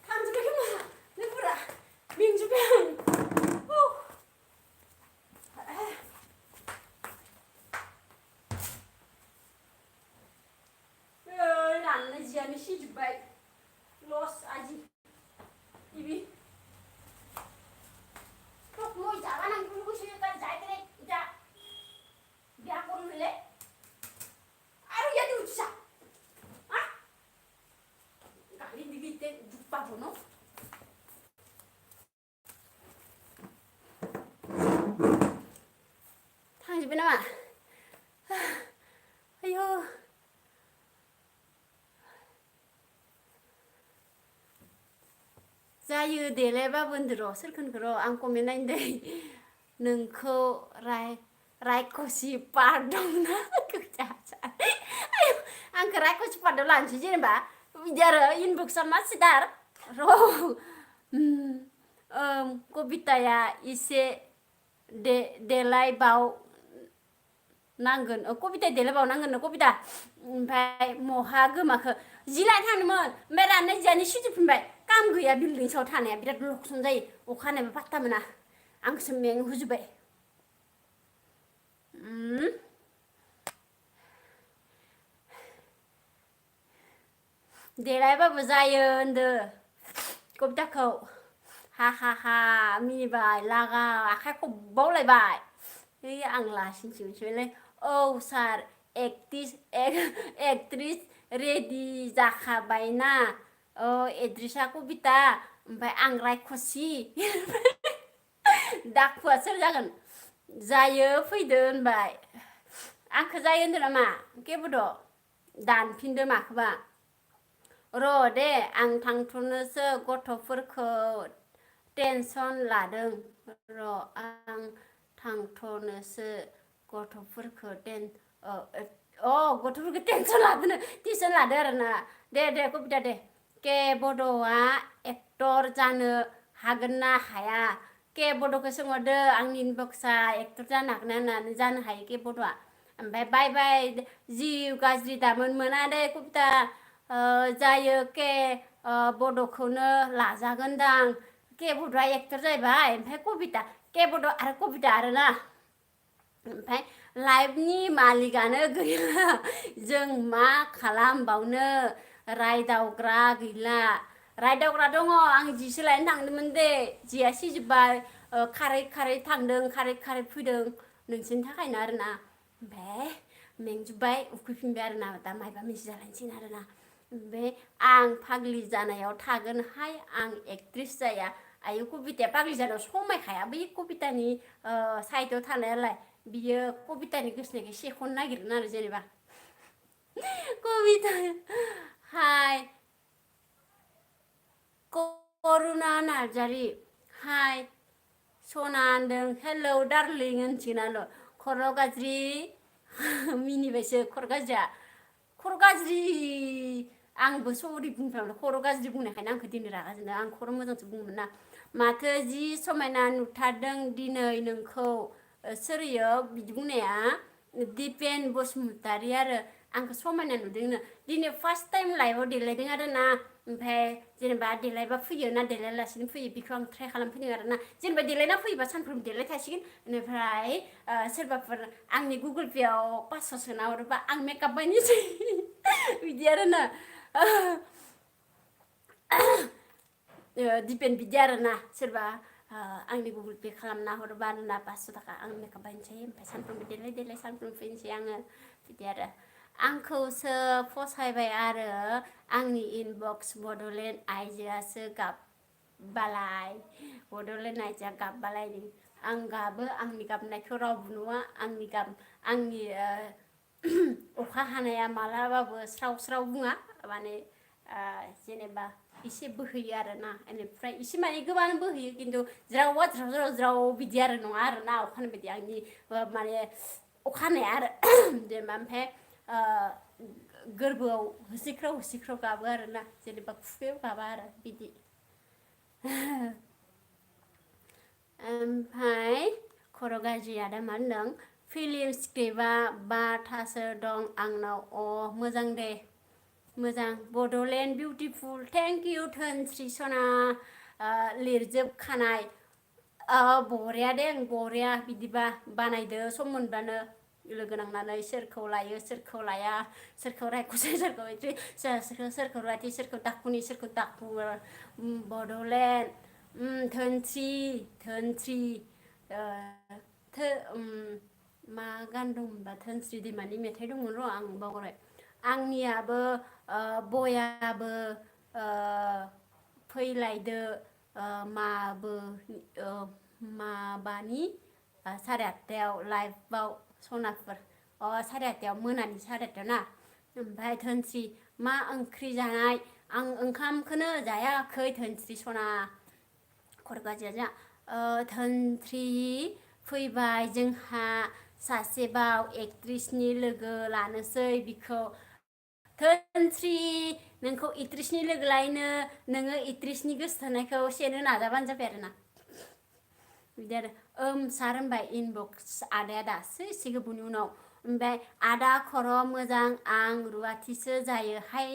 थांजोब्बाय खोमा लोगोफोरा मेंजोब्बाय आं राननाय जियानो सिजोब्बाय लस आजि इबि moi chả năng cũng có suy cái giải cái này dạ dạ con người lấy ai đâu vậy được sao á cả đi tên chụp bao của nó thằng gì bên nào à ayo जायो देलाय बाबोन र' सोरखौनखौ र' आं कमेन्ट नायदों नोंखौ रायखसि पार्ट दंना आंखौ रायखसि पार्टआव लानोसै जेनेबा बिदि आरो इनबक्सआ मा सिदार र' कबिताया एसे देलायबाव नांगोन कबिता देलायबावनांगोन न कबिता ओमफ्राय महा गोमाखो जिलाय थांदोंमोन ओमफ्राय राननाय जियानो सिजोबफिनबाय काम गैया बिल्डिं सायाव थानाया बिराद लकसन जायो अखा हानायबो पात्ता मोना आंसो मेंहोजोब्बाय देलायबाबो जायो होनदो कबिताखौ हा हा हा मिनिबाय लागा आखाइ खब्बावलायबाय आं लासिनोसै मिथिबायलै औ सार एक्ट्रिस रेडि जाखाबायना एड्रेसा कबिता ओमफ्राय आं रायखसि दाखुआ सोर जागोन जायो फैदो होनबाय आंखौ जायो होनदों नामा केबोद' दानफिनदो माखोबा र' दे आं थांथ'नोसो गथ'फोरखौ टेनसन लादों र' आं थांथ'नोसो गथ'फोरखौ गथ'फोरखौ टेनसन लादोनो टिउसन लादो आरोना दे कबिता दे के बड'आ एक्टर जानो हागोन ना हाया के बड'खौ सोंहरदो आंनि इनबक्सा एक्टर जानो हागोन ना होननानै जानो हायो के बड'आ ओमफ्राय बाय जि गाज्रि दामोन मोना दे कबिता जायो के बड'खौनो लाजागोनदां के बड'आ एक्टर जाहैबाय ओमफ्राय कबिता के बड' आरो कबिता आरोना ओमफ्राय लाइफनि मालिकआनो गैला जों मा खालामबावनो रायदावग्रा गैला रायदावग्रा दङ आं जिसो लायनो थांदोंमोन दे जिया सिजोब्बाय खारै खारै थांदों खारै खारै फैदों नोंसोरनि थाखायनो आरोना ओमफ्राय मेंजोब्बाय उखैफिनबाय आरोना दा मायबा मोनसे जालायनोसै आरोना ओमफ्राय आं फाग्लि जानायाव थागोनहाय आं एक्ट्रिस जाया आयु कबिताया फाग्लि जानायाव समायखाया बै कबितानि साइडआव थानायालाय बियो कबितानि गोसोनायखौ सेख'नो नागिरगोन आरो जेनेबा कबिता हाय करुणा नार्जारि हाय सना होनदों हेलौ डार्लिं होनसिगोनाल' खर' गाज्रि मिनिबायसो खर' गाज्रिया खर' गाज्रि आंबो सरि बुंफ्लांदों खर' गाज्रि बुंनायखायनो आंखौ दिनै रागा जोंदों आं खर' मोजांसो बुङोमोन ना माथो जि समायना नुथारदों दिनै नोंखौ सोरयो बिदि बुंनाया दिपेन बसुमतारी आरो आंखौ समायना नुदोंनो दिनै फार्स्ट टाइम लाइभआव देलायदों आरो ना ओमफ्राय जेनेबा देलायबा फैयो ना देलायालासिनो फैयो बेखौ आं ट्राइ खालामफैदों आरो ना जेनेबा देलायना फैयोबा सानफ्रोमबो देलाय थासिगोन बेनिफ्राय सोरबाफोर आंनि गुगोल पेआव 500 सोना हरोबा आं मेकआप बायनोसै बिदि आरोना दिपेन बिदि आरोना सोरबा आंनि गुगोल पे खालामना हरोबा आरोना 500 थाखा आं मेकआप बायनोसै ओमफ्राय सानफ्रोमबो देलाय सानफ्रोमबो फैनोसै आङो बिदि आरो आंखौसो फसायबाय आरो आंनि इनबक्स बड'लेण्ड आइजोआसो गाबबालाय बड'लेण्ड आइजोआ गाबबालाय आं गाबो आंनि गाबनायखौ रावबो नुवा आंनि अखा हानाया मालाबाबो स्राव स्राव बुङा माने जेनेबा एसे बोहैयो आरोना बेनिफ्राय एसे माने गोबां बोहैयो खिन्थु ज्रावा ज्राव बिदि आरो नङा आरोना अखानि बायदि आंनि माने अखा हानाया आरो जेनेबा ओमफ्राय गोरबोआव होसिख्राव गाबो आरोना जेनेबा खुगायाव गाबा आरो बिदि ओमफ्राय खर' गाज्रिया दा मा होनदों फिल्म स्क्रिप्टआ 5थासो दं आंनाव मोजां दे मोजां बड'लेण्ड बिउटिफुल थेंक इउ धोनस्रि सना लिरजोबखानाय बरिया दे बरिया बिदिबा बानायदो सम मोनबानो लोगो नांनानै सोरखौ लायो सोरखौ लाया सोरखौ रायख'सै सोरखौ रुवाथि सोरखौ दाखुनि सोरखौ दाखु बड'लेण्ड धोनस्रि मा गान दंमोनबा धोनस्रि दैमानि मेथाइ दंमोन र' आं बावगारबाय आंनियाबो बयाबो फैलायदो माबानि 8:30 लाइभआव सनाफोर 8:30 मोनानि 8:30 ना ओमफ्राय धोनस्रि मा ओंख्रि जानाय आं ओंखामखौनो जायाखै धोनस्रि सना खरगाजिया जा धोनस्रि फैबाय जोंहा सासेबाव एक्ट्रिसनि लोगो लानोसै बिखौ धोनस्रि नोंखौ एक्ट्रिसनि लोगो लायनो नोङो एक्ट्रिसनि गोसोथोनायखौ सेनो नाजाबानो जाबाय आरोना बिदि आरो सार होनबाय इनबक्स आदाया दासो एसे गोबावनि उनाव ओमफ्राय आदा खर' मोजां आं रुवाथिसो जायोहाय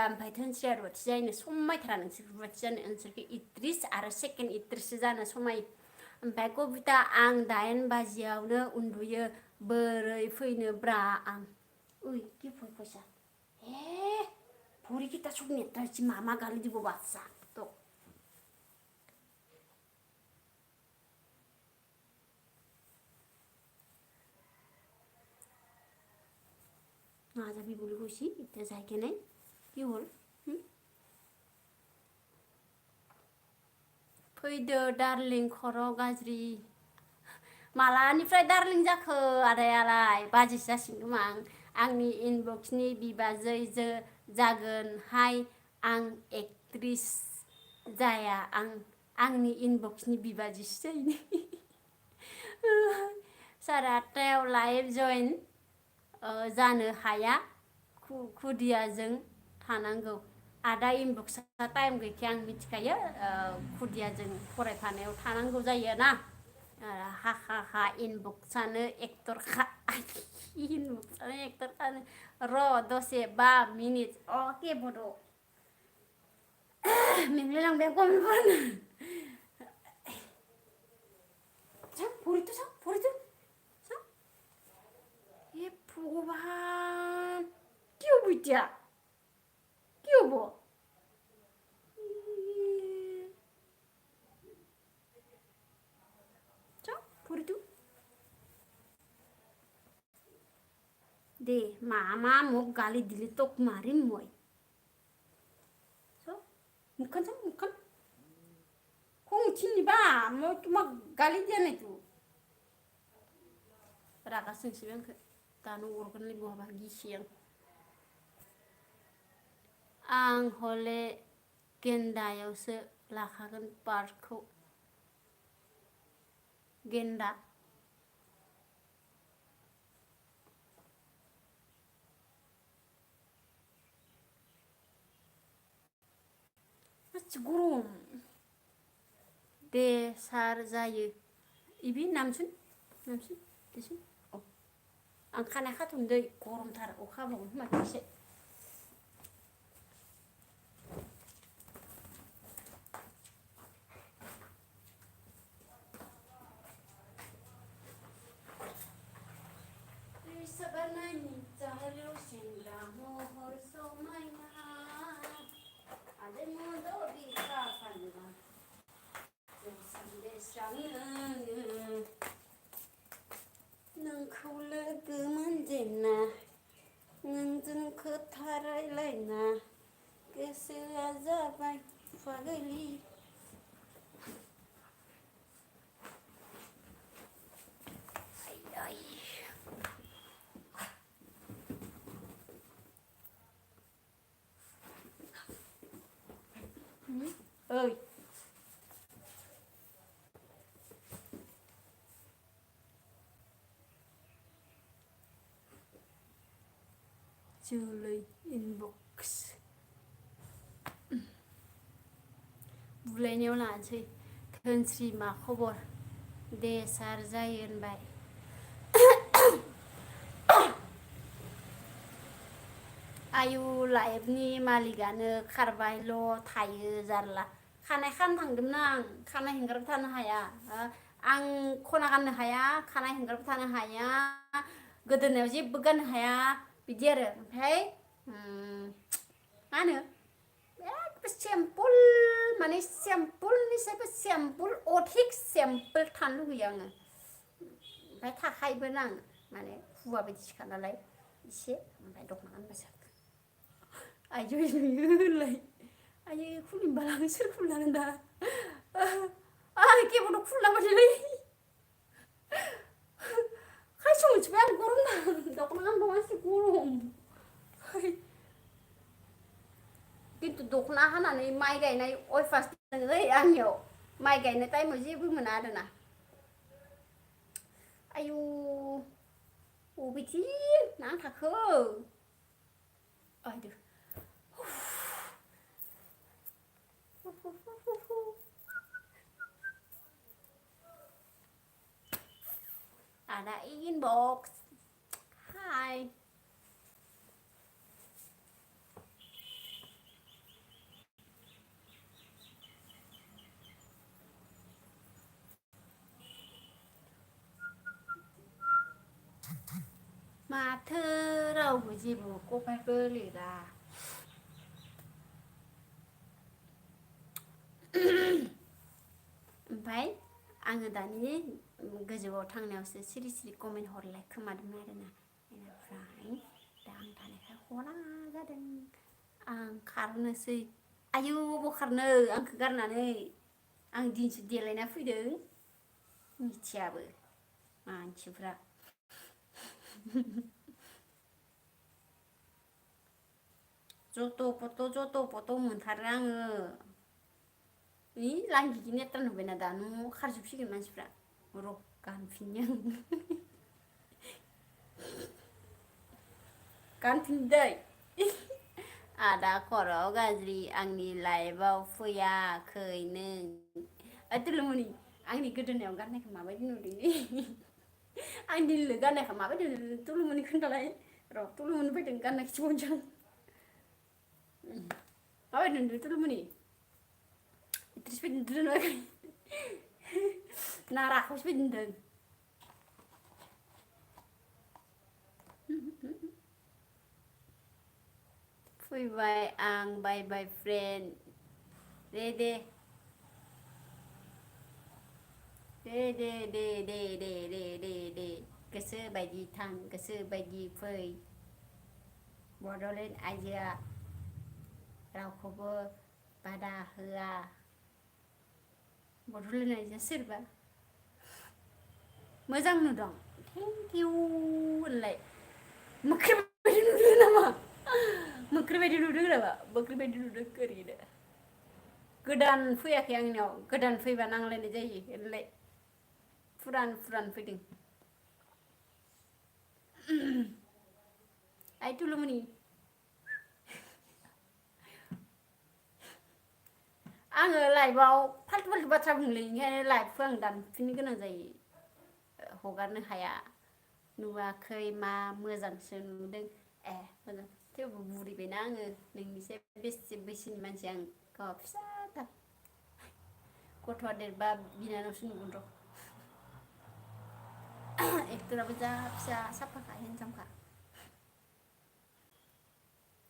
ओमफ्राय धोनस्रिया रुवाथि जानो समायथारा नोंसोर रुवाथि जानो नोंसोरखौ एक्ट्रिस आरो सेकेन्ड एक्ट्रिससो जानो समाय ओमफ्राय कबिता आं 8 बाजियावनो उन्दुयो बोरै फैनो ब्रा आं कि फै फैसा भरि kita submit si mama kali di WhatsApp tuh माझा बिबुल गुशी इथं जायके नाही की हर फैदो डार्लिं खर' गाज्रि मालानिफ्राय डार्लिं जाखो आदायालाय बाजिसो जासिगोन खोमा आंनि इनबक्सनि बिबाजै जागोनहाय आं एक्ट्रिस जाया आंनि इनबक्सनि बिबाजैसो जायो साराय 8टायाव लाइभ जइन जानो हाया खुदियाजों थानांगौ आदा इनबक्सआ टाइम गैखाया आं मिथिखायो खुदियाजों फरायफानायाव थानांगौ जायो ना हा हा हा इनबक्सआनो एक्टरखा इनबक्सआनो एक्टरखानो र' दसे 5 मिनिट अके बड' मेंलायलांबाय आं गमिफोरनो পড়িতে এ ভগবান কি হবো এটা কি হবো পড়িতু দে মামা মোক গালি দিলে তোক মারিম মই মুখখান মুখখান কং চিনিবা মই তোমাক গালি দিয়া নাই তো रागा सोंसिबाय आंखो दानो अरगोनलै बहाबा गिसि आं हले गेन्दायावसो लाखागोन पार्टखौ गेन्दा मासि गरम दे सार जायो इबि नामसुन दिसुन आं खानाय खाथुमदै गरमथार अखा हाबावगोन खोमा एसे Sabanani tayo sila mohor somaya ade modo bika kanna sende sang नोंखौ लोगो मोनजेनना नोंजों खोथा रायलायना गोसोआ जाबाय फागलि ओइ जोलै इनबक्स बुलायनायाव लानोसै धोनस्रि मा खबर दे सार जायो होनबाय आयु लाइफनि मालिकानो खारबायल' थायो जारला खानाय खानो थांदोंमोन आं खानाय हेंगारबाय थानो हाया आं खना गाननो हाया खानाय हेंगारबाय थानो हाया गोदोनायाव जेबो गाननो हाया बिदि आरो ओमफ्राय मा होनो एकदम सिम्पोल माने सिम्पोलनिसायबो सिम्पोल अधिक सिम्पोल थानो लुगैयो आङो ओमफ्राय थाखायोबो आं माने हुवा बायदिसोखा नालाय एसे ओमफ्राय दख'ना गानबासो आयौ होनलाय आयै खुलिनोबा सोर खुलिनांगोन दा केबोर्डआव खुलिलाबायलै खायसो मोनथिबाय आं गरम ना दख'ना गानबा मानसि गरम खिन्थु दख'ना हानानै माइ गायनाय अयफास दङलै आंनियाव माइ गायनाय टाइमाव जेबो मोना आरोना आयु अबेथिं नांथाखो आयदो ada inbox hai माथो रावबो जेबो कमेन्टबो लिरा ओमफ्राय आङो दानि गोजौआव थांनायावसो सिरि सिरि कमेन्ट हरलाय खोमादों आरोना बेनिफ्राय दा आं थानायखाय हना जादों आं खारनोसै आयौ बबाव खारनो आंखौ गारनानै आं दिनैसो देलायना फैदों मिथियाबो मानसिफ्रा जथ' पथ' मोनथारो आङो लांगिगि नेट्रा नुबायना दा न'आव खारजोबसिगोन मानसिफ्रा र' गानफिननि आं गानफिनदै आदा खर' गाज्रि आंनि लाइफआव फैयाखै नों तुलुमनि आंनि गोदोनायाव गाननायखौ माबायदि नुदों आं दिल्ली गाननायखौ माबायदि नुदों तुलुमनि खोन्थालाय र' तुलुमनि फैदों गाननाय खिथिबावनोसै आं माबायदि नुदों तुलुमनि इट्रिस बायदि नुदों नुवाखै ना राखावसि बायदि नुदों फैबाय आं बाय बाय फ्रेन्ड दे दे गोसो बायदि थां गोसो बायदि फै बड'लेण्ड आइजोआ रावखौबो बादा होआ बड'लेण्ड आइजोआ सोरबा मोजां नुदों थेंक इउ होनलाय मोख्रे बायदि नुदों नामा मोख्रे बायदि नुदों नामा मोख्रे बायदि नुदों ओरैनो गोदान फैयाखै आंनियाव गोदान फैबा नांलायनाय जायो होनलाय फुरान फैदों आइ तुलुमनि आङो लाइभआव फाल्थु बाथ्रा बुंलै ओंखायनो लाइभखौ आं दानफिननो गोनां जायो हगारनो हाया नुवाखै मा मोजांसो नुदों मोजां थेवबो बुरिबायना आङो नोंनिसाय बेसे बैसोनि मानसि आं गावहा फिसाथार गथ'आ देरबा बिनानावसो नुगोन र' एक्टराबो जा फिसा साफाखा हेन्डसामखा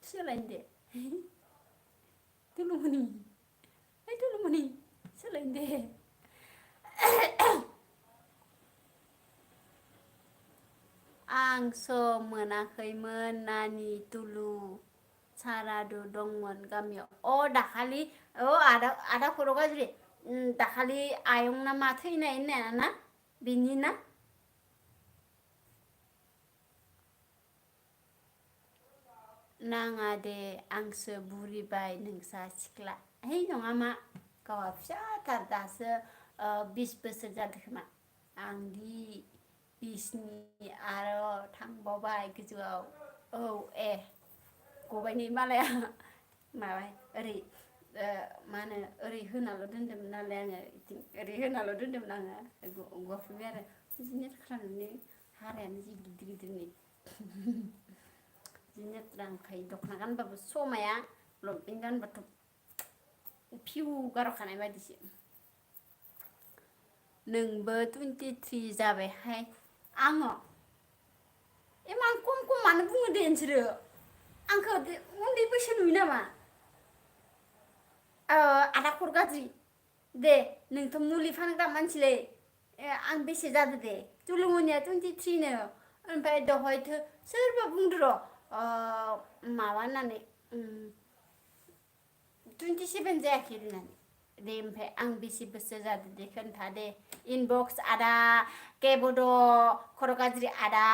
सोलायनो दे तुलुमनि ओइ तुलुमनि सोलायनो दे आं सम मोनाखैमोन नानि तुलु सारादु दंमोन गामियाव दाखालि आदा खर' गाज्रि दाखालि आयं ना मा थैनाय होननाया ना बिनि ना नाङा दे आंसो बुरिबाय नोंसा सिख्ला नङा मा गावहा फिसाथार दासो 20 बोसोर जादों खोमा आंदि 20नि आरो थांबावबाय गोजौआव गबाय नै मालाया माबा ओरै मा होनो ओरै होनाल' दोन्दोंमोन नालाय आङो ओरै होनाल' दोन्दोंमोन आङो गफैबाय आरो बिदिनो खालामनानै हारायानो जि गिदिर नै जि लेथ्रा ओंखाय दख'ना गानबाबो समाया लंपेन्ट गानबाथ' फिउ गार'खानाय बायदिसो नोंबो 23 जाबायहाय आङो इमान खम मानो बुङो दे नोंसोरो आंखौ उन्दै बैसो नुयो नामा आदा खर' गाज्रि दे नोंथ' मुलि फानग्रा मानसिलै आं बेसे जादो दे तुलुमनिया 23 नो ओमफ्राय दहायथो सोरबा बुंदो र' माबा होननानै 27 जायाखै होननानै दे ओमफ्राय आं बेसे बोसोर जादो दे खोन्था दे इनबक्स आदा केबद' खर' गाज्रि आदा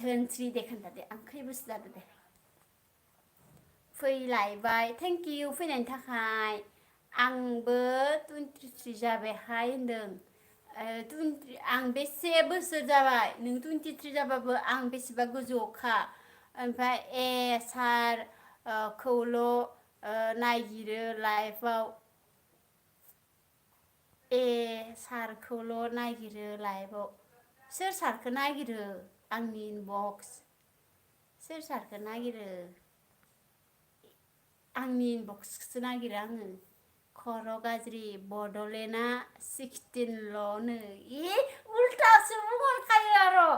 धोनस्रि दे खोन्था दे आं खै बोसोर जादो दे फैलायबाय थेंक इउ फैनायनि थाखाय आंबो 23 जाबायहाय होनदों आं बेसे बोसोर जाबाय नों 23 जाबाबो आं बेसेबा गोजौआवखा ओमफ्राय सार खौल' नागिरो लाइफआव सारखौल' नागिरो लाइफआव सोर सारखौ नागिरो आंनि इनबक्स सोर सारखौ नागिरो आंनि इनबक्सखौसो नागिरो आङो खर' गाज्रि बड'लेण्डआ 16ल'नो उल्टासो बुंहरखायो आरो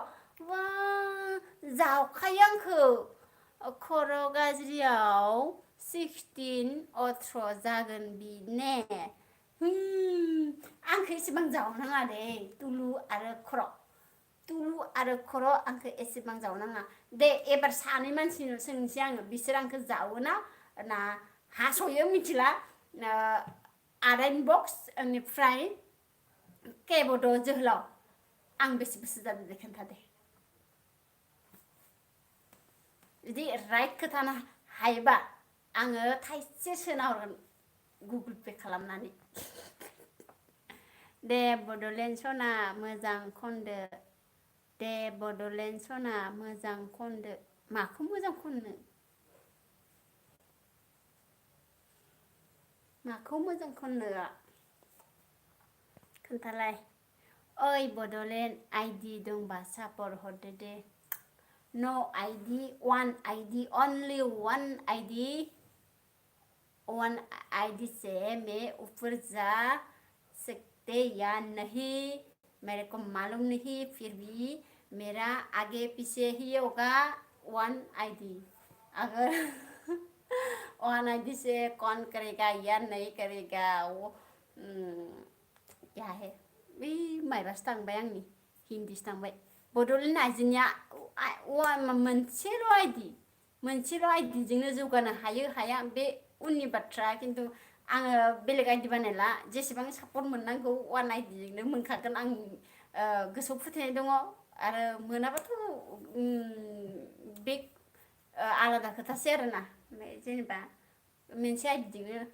बा जावखायो आंखौ खर' गाज्रियाव 16 जागोन बि ने आंखौ एसेबां जावनाङा दे तुलु आरो खर' आंखौ एसेबां जावनाङा दे एबार सानै मानसिनो सोंनोसै आङो बिसोर आंखौ जावोना ना हास'यो मिथिला आदाइन बक्स बेनिफ्राय केबड' जोहोलाव आं बेसे बोसोर जादों दे खोन्था दे जुदि राइट खोथानो हायोबा आङो थाइसे सोना हरगोन गुगोल पे खालामनानै दे बड'लेण्ड सना मोजां खनदो दे बड'लेण्ड सना मोजां खनदो माखौ मोजां खननो माखौ मोजां खननो खोन्थालाय ओइ बड'लेण्ड आइडि दंबा सापर्ट हरदो they know ID one ID only one ID से मैं ऊपर जा सकते या नहीं मेरे को मालूम नहीं फिर भी मेरा आगे पीछे ही होगा वन आईडी अगर वन आईडी से कौन करेगा या नहीं करेगा वो क्या है बै माइबासो थांबाय आंनि हिन्दीसो थांबाय बड'लेण्ड आइजोनिया मोनसेल' आइडिजोंनो जौगानो हायो हाया बे उननि बाथ्रा खिन्थु आङो बेलेग आइडि बानायला जेसेबां सापर्ट मोननांगौ वान आइडिजोंनो मोनखागोन आं गोसोआव फोथायनाय दङ आरो मोनाबाथ' बे आलादा खोथासै आरोना ओमफ्राय जेनेबा मोनसे आइडिजोंनो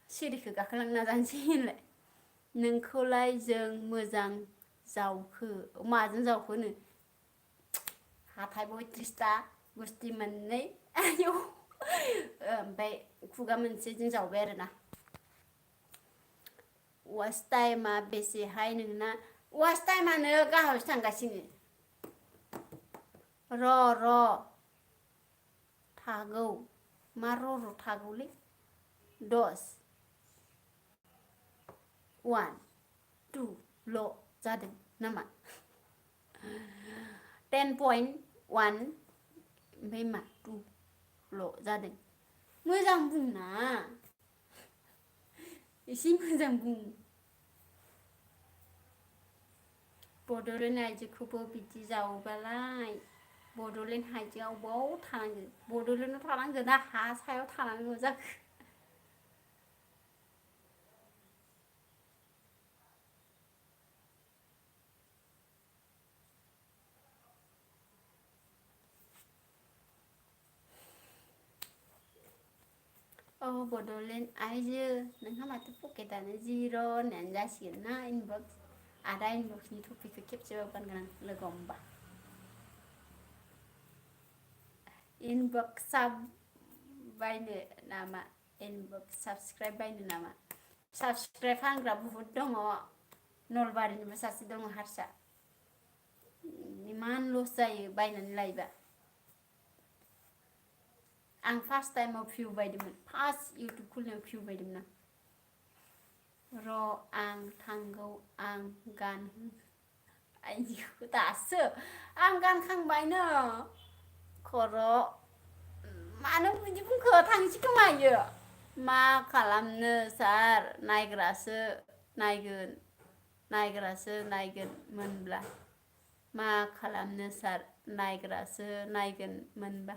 सिरिखौ गाखोलांनो नाजानोसै होनलाय नोंखौलाय जों मोजां जावखो माजों जावखोनो हाथाय 32टा गुस्थि मोननै आयौ ओमफ्राय खुगा मोनसेजों जावबाय आरोना वाच टाइमा बेसेहाय नोंना वाच टाइमानो गाहायावसो थांगासिनो र' थागौ मा र' थागौलै 1 2 ल' जादों नामा 10.1 ओमफ्राय मा 2 ल' जादों मोजां बुंना एसे मोजां बुं बड'लेण्ड आइजोखौबो बिदि जावोबालाय बड'लेण्ड आइजोआ बबाव थानांगो बड'लेण्डआव थानांगो ना हा सायाव थानांगौ जाखो बड'लेण्ड आइजो नोंहा माथो पकेटानो जिर' होननायानो जासिगोन ना इनबक्स आदा इनबक्सनि टपिकखौ खेबसेबाबो गानगोन आं लोगोआव होमबा इनबक्स बायनो नामा इनबक्स साबसक्राइब बायनो नामा साबसक्राइब फानग्रा बुहुद दङ नलबारिनिबो सासे दङ हारसा इमान लस जायो बायनानै लायोबा आं फार्स्ट टाइमाव भिउ बायदोंमोन फार्स्ट इउटुब खुलिनायाव भिउ बायदोंमोन आं र' आं थांगौ आं गान आइदिखौ दासो आं गानखांबायनो खर' मानो बिदि बुंखो थांसै खोमायो मा खालामनो सार नायग्रासो नायगोन मोनब्ला मा खालामनो सार नायग्रासो नायगोन मोनबा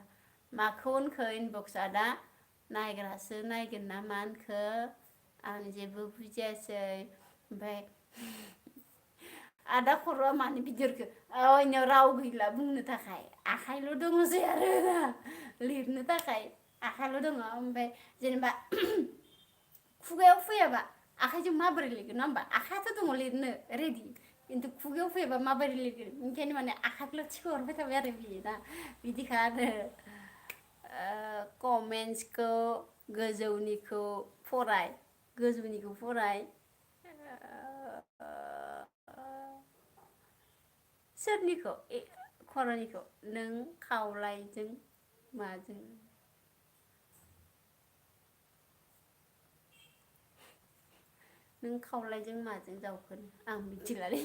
माखौ होनखो इनबक्स आदा नायग्रासो नायगोन ना मा होनखो आं जेबो बुजियासै ओमफ्राय आदा खर'आ मानो बिदिरखो इनियाव राव गैला बुंनो थाखाय आखाइल' दङसै आरो लिरनो थाखाय आखाइल' दङ ओमफ्राय जेनेबा खुगायाव फैयाबा आखाइजों माबोरै लिरगोन नङा होमबा आखाइयाथ' दङ लिरनो रेडि खिन्थु खुगायाव फैयाबा माबोरै लिरगोन ओंखायनो माने आखाइखौल' थिखोहरबाय थाबाय आरो बियो ना बिदिखा आरो कमेन्ट्सखौ गोजौनिखौ फराय सोरनिखौ खर'निखौ नों खावलायजों माजों जावखोनो आं मिथिलालै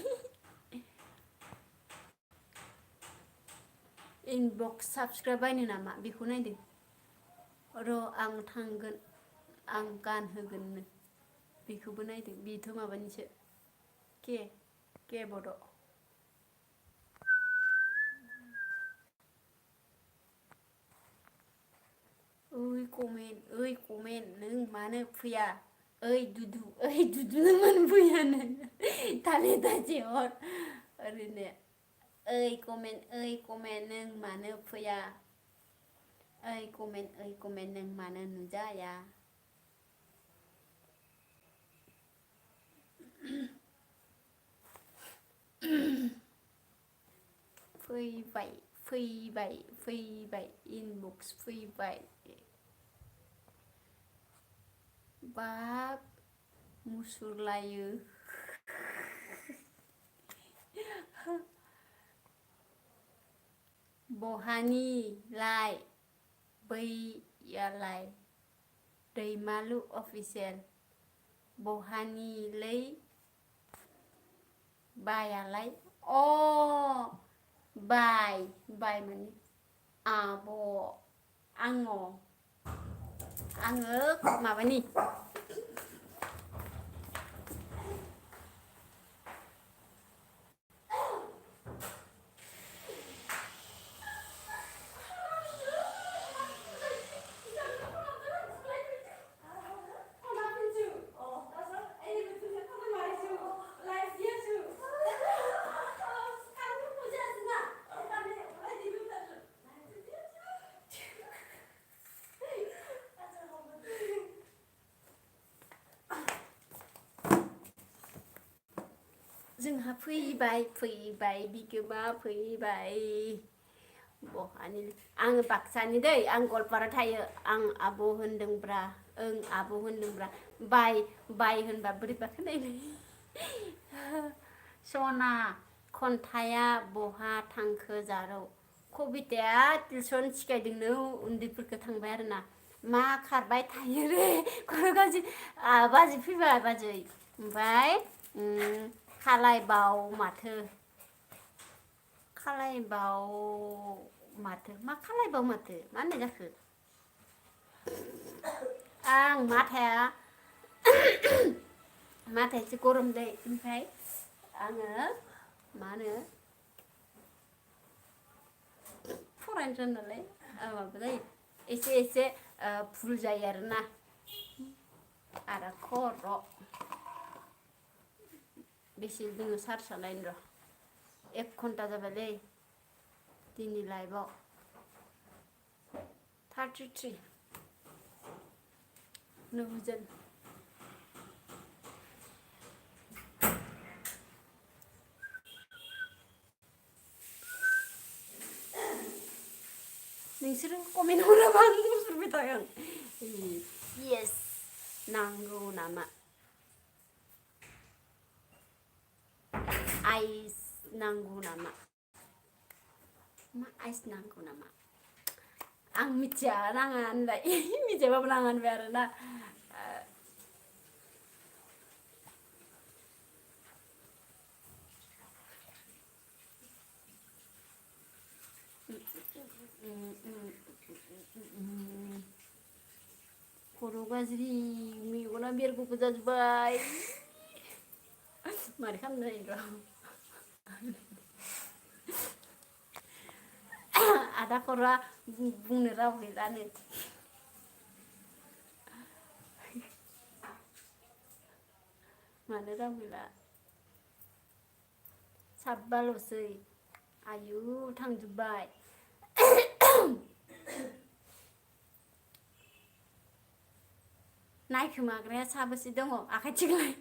इनबक्स साबसक्राइब बायनो नामा बेखौ नायदों र' आं थांगोन आं गानहोगोननो बेखौबो नायदों बेथ' माबानिसो के बड' komen neng mana fैया dudu neng mana fैया neng tali taji hor ओरैनो komen neng mana fैया komen neng mana नुजाया फैबाय इनबक्स फैबाय बाब मुसुरलायो बहानि लाय बैयालाय दैमालु अफिसियेल बहानिलै बायालाय बाय माने आब' आङो माबानि जोंहा फैबाय बिगोमा फैबाय बहानि आङो बाक्सानि दै आं गवालपारा थायो आं आब' होनदोंब्रा आब' होनदोंब्रा बाय होनबा बोरैबा खोनायोलै सना खन्थाइया बहा थांखो जारौ कबिताया टिउसन सिखायदोंनो उन्दैफोरखौ थांबाय आरोना मा खारबाय थायो रे खर' गाज्रि बाजै फैबाय बाजै ओमफ्राय खालायबाव माथो मा खालायबाव माथो मा होननाय जाखो आं माथाया एसे गरम दै ओमफ्राय आङो मा होनो फरायनो रोंनालाय माबा जायो एसे फुल जायो आरोना आरो खर' बेसे जोङो सार्च लायनो र' 1 घन्टा जाबायलै दिनै लाइभआव 33 9 नोंसोरो कमेन्ट हराबा आं मुसुरबाय थागोन येस नांगौ नामा आइस नांगौ नामा मा आइस नांगौ नामा आं मिथिया नाङा होनलाय मिथियाबाबो नाङा होनबाय आरोना खर' गाज्रि मेगना बेरगुबो जाजोब्बाय मारै खालामनो जायो र' आदा खर'आ बुंनो राव गैलानो मानो राव गैला साबबाल'सै आयु थांजोब्बाय नायखोमाग्राया साबेसे दङ आखाइ थिखोलाय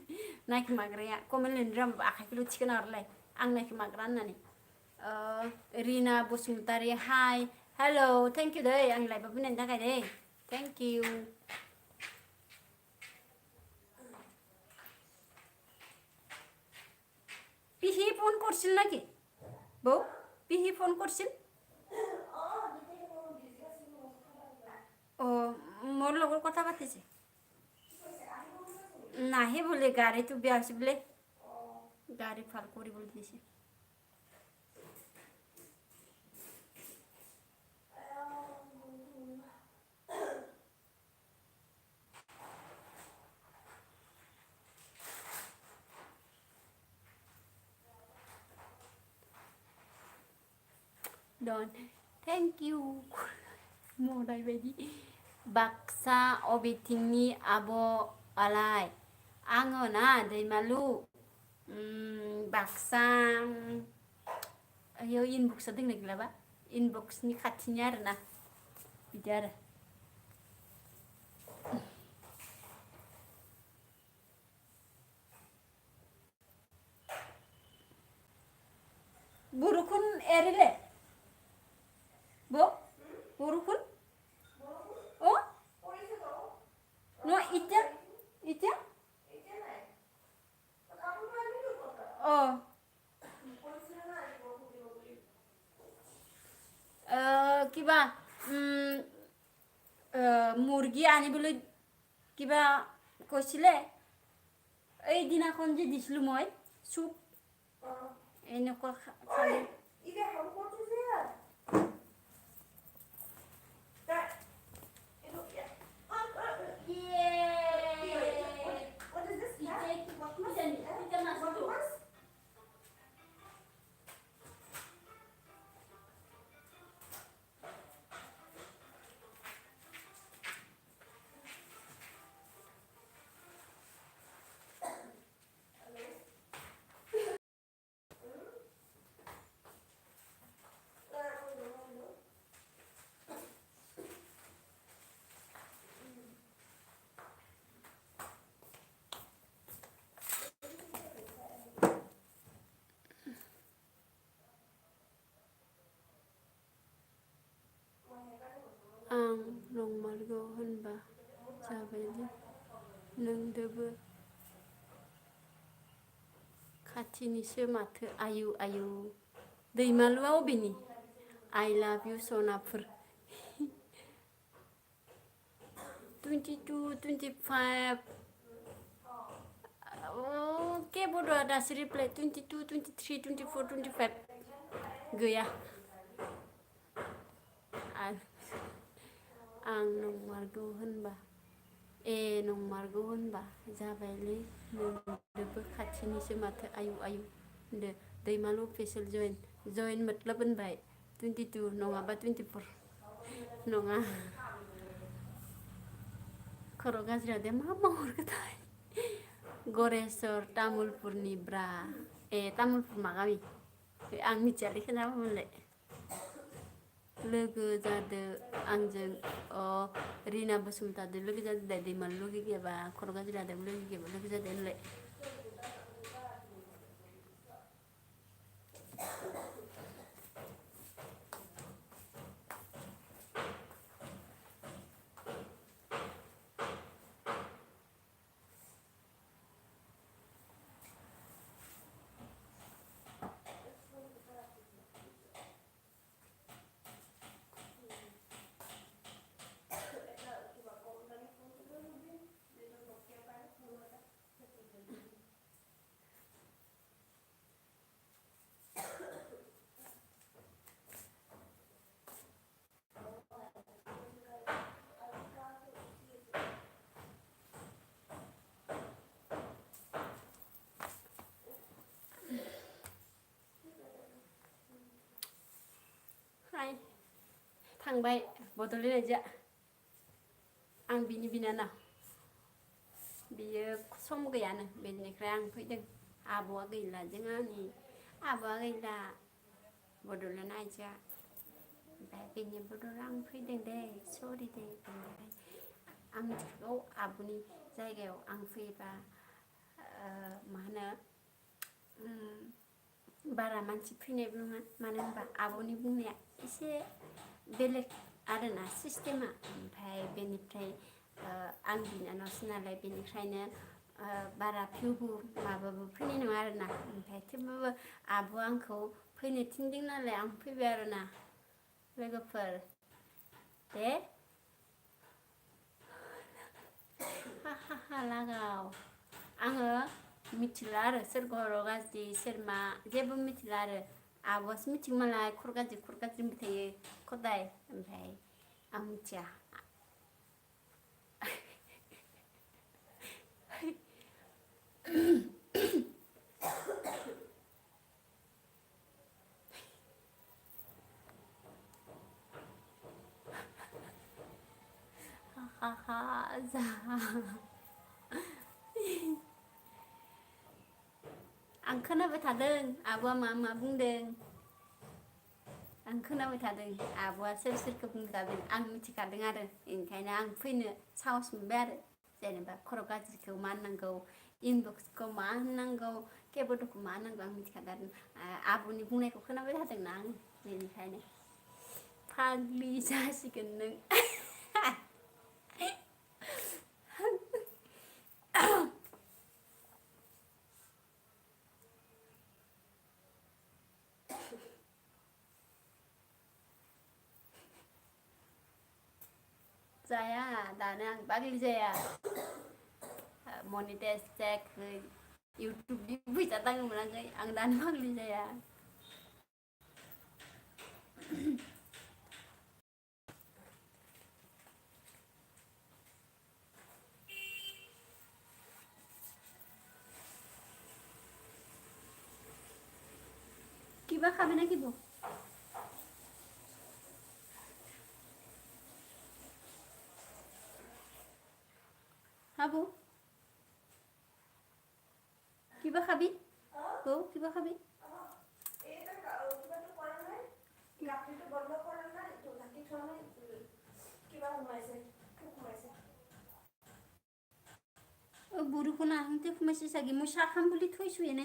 नायखोमाग्राया कमेन्ट लिरनो रोङाबा आखाइखौल' थिखोना हरलाय आं नायखोमाग्रा होननानै रिना बसुमतारी हाय हेलौ थेंक इउ दै आं लाइभआव फैनायनि थाखाय दै थेंक इउ पिहि फोन करशील ना की बौ पिहि फोन करशील मोर লগত কথা পাতিছে নাহে বোলে গাড়ীটো বেয়া হৈছে বোলে গাড়ী ভাল কৰিবলৈ দিছে Don, thank you. More diabetes. Baksa अबेथिंनि आब'आलाय? आङो ना दैमालु बाक्सा इयाव इनबक्सा दोंना गैलाबा इनबक्सनि खाथिनि आरोना बिदि आरो बर'खुन एरिले ब बर'खुन अ न इत्या इत्या अ কিবা মুৰ্গী আনিবলৈ কিবা কৈছিলে এইদিনাখন যে দিছিলোঁ মই চুপ এনেকুৱা খালে आं नंमारगौ होनबा जाबायलै नोंदोबो खाथिनिसो माथो आयु आयु दैमालुआ अबेनि आइ लाभ इउ सनाफुर 22 25 के बड'आ दासो रिप्लाइ 22 23 24 25 गैया आं नंमारगौ होनबा नंमारगौ होनबा जाबायलै नोंदोबो खाथिनिसो माथो आयु आयु होनदो दैमालु अफिसियेल जइन मतलब होनबाय 22 नङाबा 24 नङा खर' गाज्रियादे मा हरगोथाय गरेस्वर तामुलपुरनि ब्रा तामुलपुर मा गामि आं मिथियालै खोनाबामोनलाय लोगो जादो आंजों रिना बसुमताजों लोगो जादो दा दैमालु लोगो गैयाबा खर' गाज्रि जादों लोगो गैयाबा लोगो जादो होनलाय हाय थांबाय बड'लेण्ड आं बिनि बिनानाव बियो सम गैयानो बेनिफ्राय आं फैदों आब'आ गैला जोंहानि आब'आ गैला बड'लेण्ड आइजोआ ओमफ्राय बेनि बदल आं फैदों दे सरि दे बेनिफ्राय आं मिथिगौ आब'नि जायगायाव आं फैबा मा होनो बारा मानसि फैनायबो नङा मानो होनबा आब'नि बुंनाया एसे बेलेग आरोना सिस्टेमा ओमफ्राय बेनिफ्राय आं बिनानावसो नालाय बेनिखायनो बारा भिउबो माबाबो फैनाय नङा आरोना ओमफ्राय थेवबाबो आब'आ आंखौ फैनो थिनदों नालाय आं फैबाय आरोना लोगोफोर दे हा लागाव आङो मिथिला आरो सोर खर' गाज्रि सोर मा जेबो मिथिला आरो आब'आसो मिथिगौ मालाय खर' गाज्रि होनबाय थायो खदाय ओमफ्राय आं मिथिया आं खोनाबाय थादों आब'आ मा मा बुंदों आं खोनाबाय थादों आब'आ सोर सोरखौ बुंजादों आं मिथिखादों आरो ओंखायनो आं फैनो साहस मोनबाय आरो जेनेबा खर' गाज्रिखौ मा होननांगौ इनबक्सखौ मा होननांगौ केब'र्डखौ मा होननांगौ आं मिथिखादों आरो आब'नि बुंनायखौ खोनाबाय थादोंना आं बेनिखायनो फाग्लि जासिगोन नों जाया दानो आं बाग्लि जाया मनिटाइज जायाखै इउटुबनि फैसा दांनो मोनाखै आं दानो बाग्लि जाया কিবা খাবি না কিব হাবু কিবা খাবি বউ কিবা খাবি বৰষুণ আহোঁতে সোমাইছে চাগে মই চাহ খাম বুলি থৈছোঁ এনে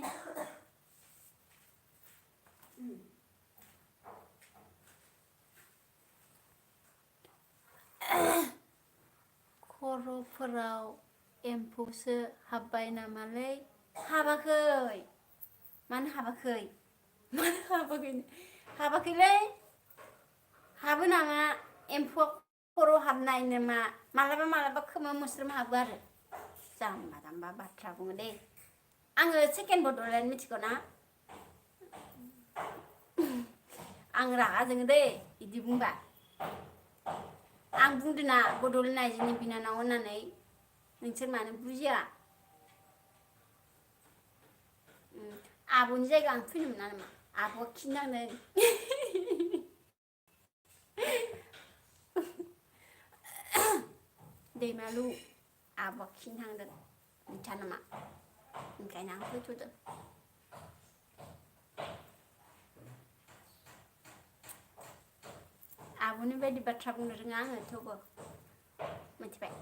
खर'फोराव एम्फौसो हाबबाय नामालै हाबाखै मानो हाबाखै हाबाखैलै हाबो नामा एम्फौआ खर' हाबनाय नामा मालाबा मालाबा खोमा मोस्रोम हाबो आरो जाम्बा जाम्बा बाथ्रा बुङो दे आङो सेकेन्ड बड'लेण्ड मिथिगौ ना आं रागा जोङो दे बिदि बुंबा आं बुंदोंना बड'लेण्ड आइजोनि बिनानाव होननानै नोंसोर मानो बुजिया आब'नि जायगा आं फैनो मोना नामा आब'आ खिनांदों दैमालु आब'आ खिनहांदों मिथिया नामा ओंखायनो आं फैथ'दों आब'नि बायदि बाथ्रा बुंनो रोङा आङो थेवबो मिथिबाय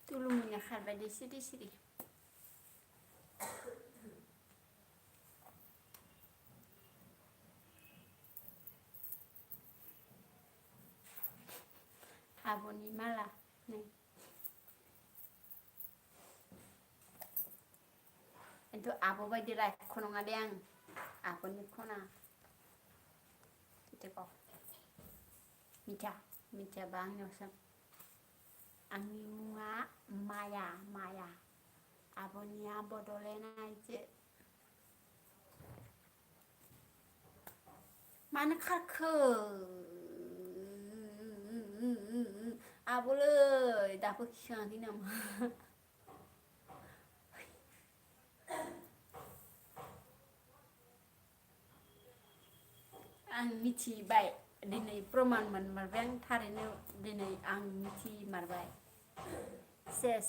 तुलुमिना खारबाय दे सिरि सिरि आब'नि माला नै खिन्थु आब' बायदि रायख' नङा दे आं आब'नि खना मिथिगौ मिथियाबा आंनियाव सों आंनि मुङा माया माया आब'निया बड'लेण्ड आइजो मानो खारखो आब'लै दाबो खिखाङाखै नामा आं मिथिबाय दिनै प्रमान मोनमारबाय आं थारैनो दिनै आं मिथिमारबाय सेस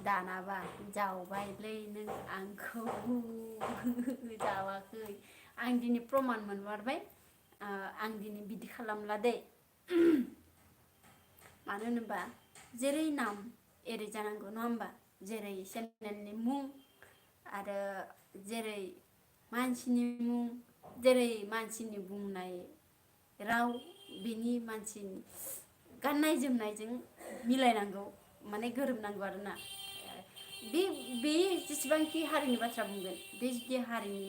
दानाबा जावबायलै नों आंखौ जावाखै आं दिनै प्रमान मोनमारबाय आं दिनै बिदि खालामला दे मानो होनोबा जेरै नाम एरै जानांगौ नङा होमबा जेरै चेनेलनि मुं आरो जेरै मानसिनि मुं जेरै मानसिनि बुंनाय राव बिनि मानसिनि गाननाय जोमनायजों मिलायनांगौ माने गोरोबनांगौ आरोना बे जेसेबांखि हारिनि बाथ्रा बुंगोन बे जुदि हारिनि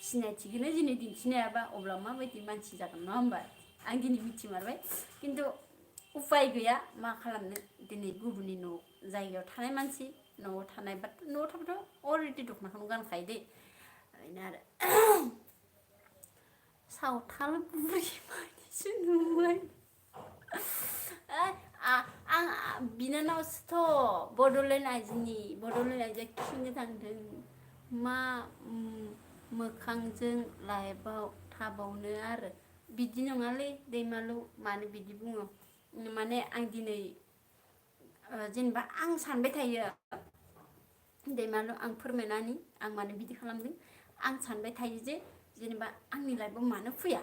सिनायथिखौनो दिनै दिन्थिनो हायाबा अब्ला माबायदि मानसि जागोन नङा होमबा आं दिनै मिथिमारबाय खिन्थु उफाय गैया मा खालामनो दिनै गुबुननि न' जायगायाव थानाय मानसि न'आव थानायबाथ' न'आव थाबाथ' अलरेडि दख'नाखौनो गानखायो दे बेनो आरो सावथाल बुरि बायदिसो नुबाय आं बिनानावसोथ' बड'लेण्ड आइजोनि बड'लेण्ड आइजोआ खिनो थांदों मा मोखांजों लाइफआव थाबावनो आरो बिदि नङालै दैमालु मानो बिदि बुङो माने आं दिनै जेनेबा आं सानबाय थायो दैमालु आं फोरमायनानै आं मानो बिदि खालामदों आं सानबाय थायो जे जेनेबा आंनि लाइफआव मानो फैया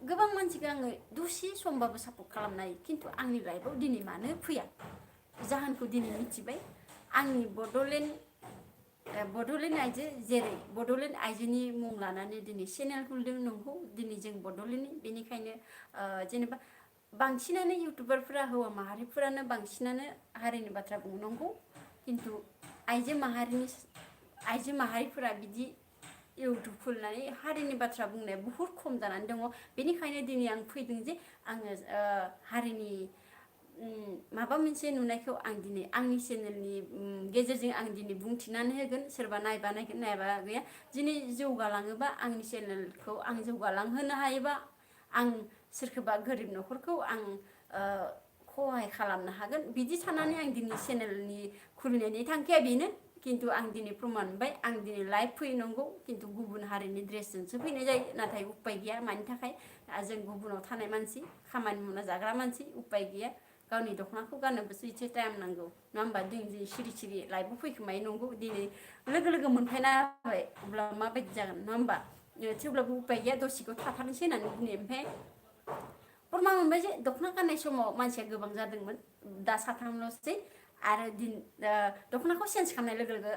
गोबां मानसिखौ आङो दसे समबाबो सापर्ट खालामनो हायो खिन्थु आंनि लाइफआव दिनै मानो फैया जाहोनखौ दिनै मिथिबाय आंनि बड'लेण्ड आइजो जेरै बड'लेण्ड आइजोनि मुं लानानै दिनै चेनेल खुलिदों नंगौ दिनै जों बड'लेण्डनि बेनिखायनो जेनेबा बांसिनानो इउटुबारफोरा हौवा माहारिफोरानो बांसिनानो हारिनि बाथ्रा बुङो नंगौ खिन्थु आइजो माहारिफोरा बिदि इउटुब खुलिनानै हारिनि बाथ्रा बुंनाया बुहुत खम जानानै दङ बेनिखायनो दिनै आं फैदों जे आङो हारिनि माबा मोनसे नुनायखौ आं दिनै आंनि चेनेलनि गेजेरजों आं दिनै बुंथिनानै होगोन सोरबा नायबा नायगोन नायाबा गैया दिनै जौगालाङोबा आंनि चेनेलखौ आं जौगालांहोनो हायोबा आं सोरखौबा गोरिब न'खरखौ आं खहाय खालामनो हागोन बिदि साननानै आं दिनै चेनेलनि खुलिनायनि थांखिया बेनो खिन्थु आं दिनै प्रमान मोनबाय आं दिनै लाइभ फैनांगौ खिन्थु गुबुन हारिनि ड्रेसजोंसो फैनाय जायो नाथाय उपाय गैया मानि थाखाय जों गुबुनाव थानाय मानसि खामानि मावना जाग्रा मानसि उपाय गैया गावनि दख'नाखौ गाननोबोसो एसे टाइम नांगौ नङा होमबा दिनै सिरि सिरि लाइभबो फैखोमायो नंगौ दिनै लोगो लोगो मोनफायना होबाय अब्ला माबायदि जागोन नङा होमबा थेवब्लाबो उपाय गैया दसेखौ थाथारनोसै होननानै दिनै ओमफ्राय फोरमान मोनबाय जे दख'ना गाननाय समाव मानसिया गोबां जादोंमोन दा साथामल'सै आरो दख'नाखौ चेन्ज खालामनाय लोगो लोगो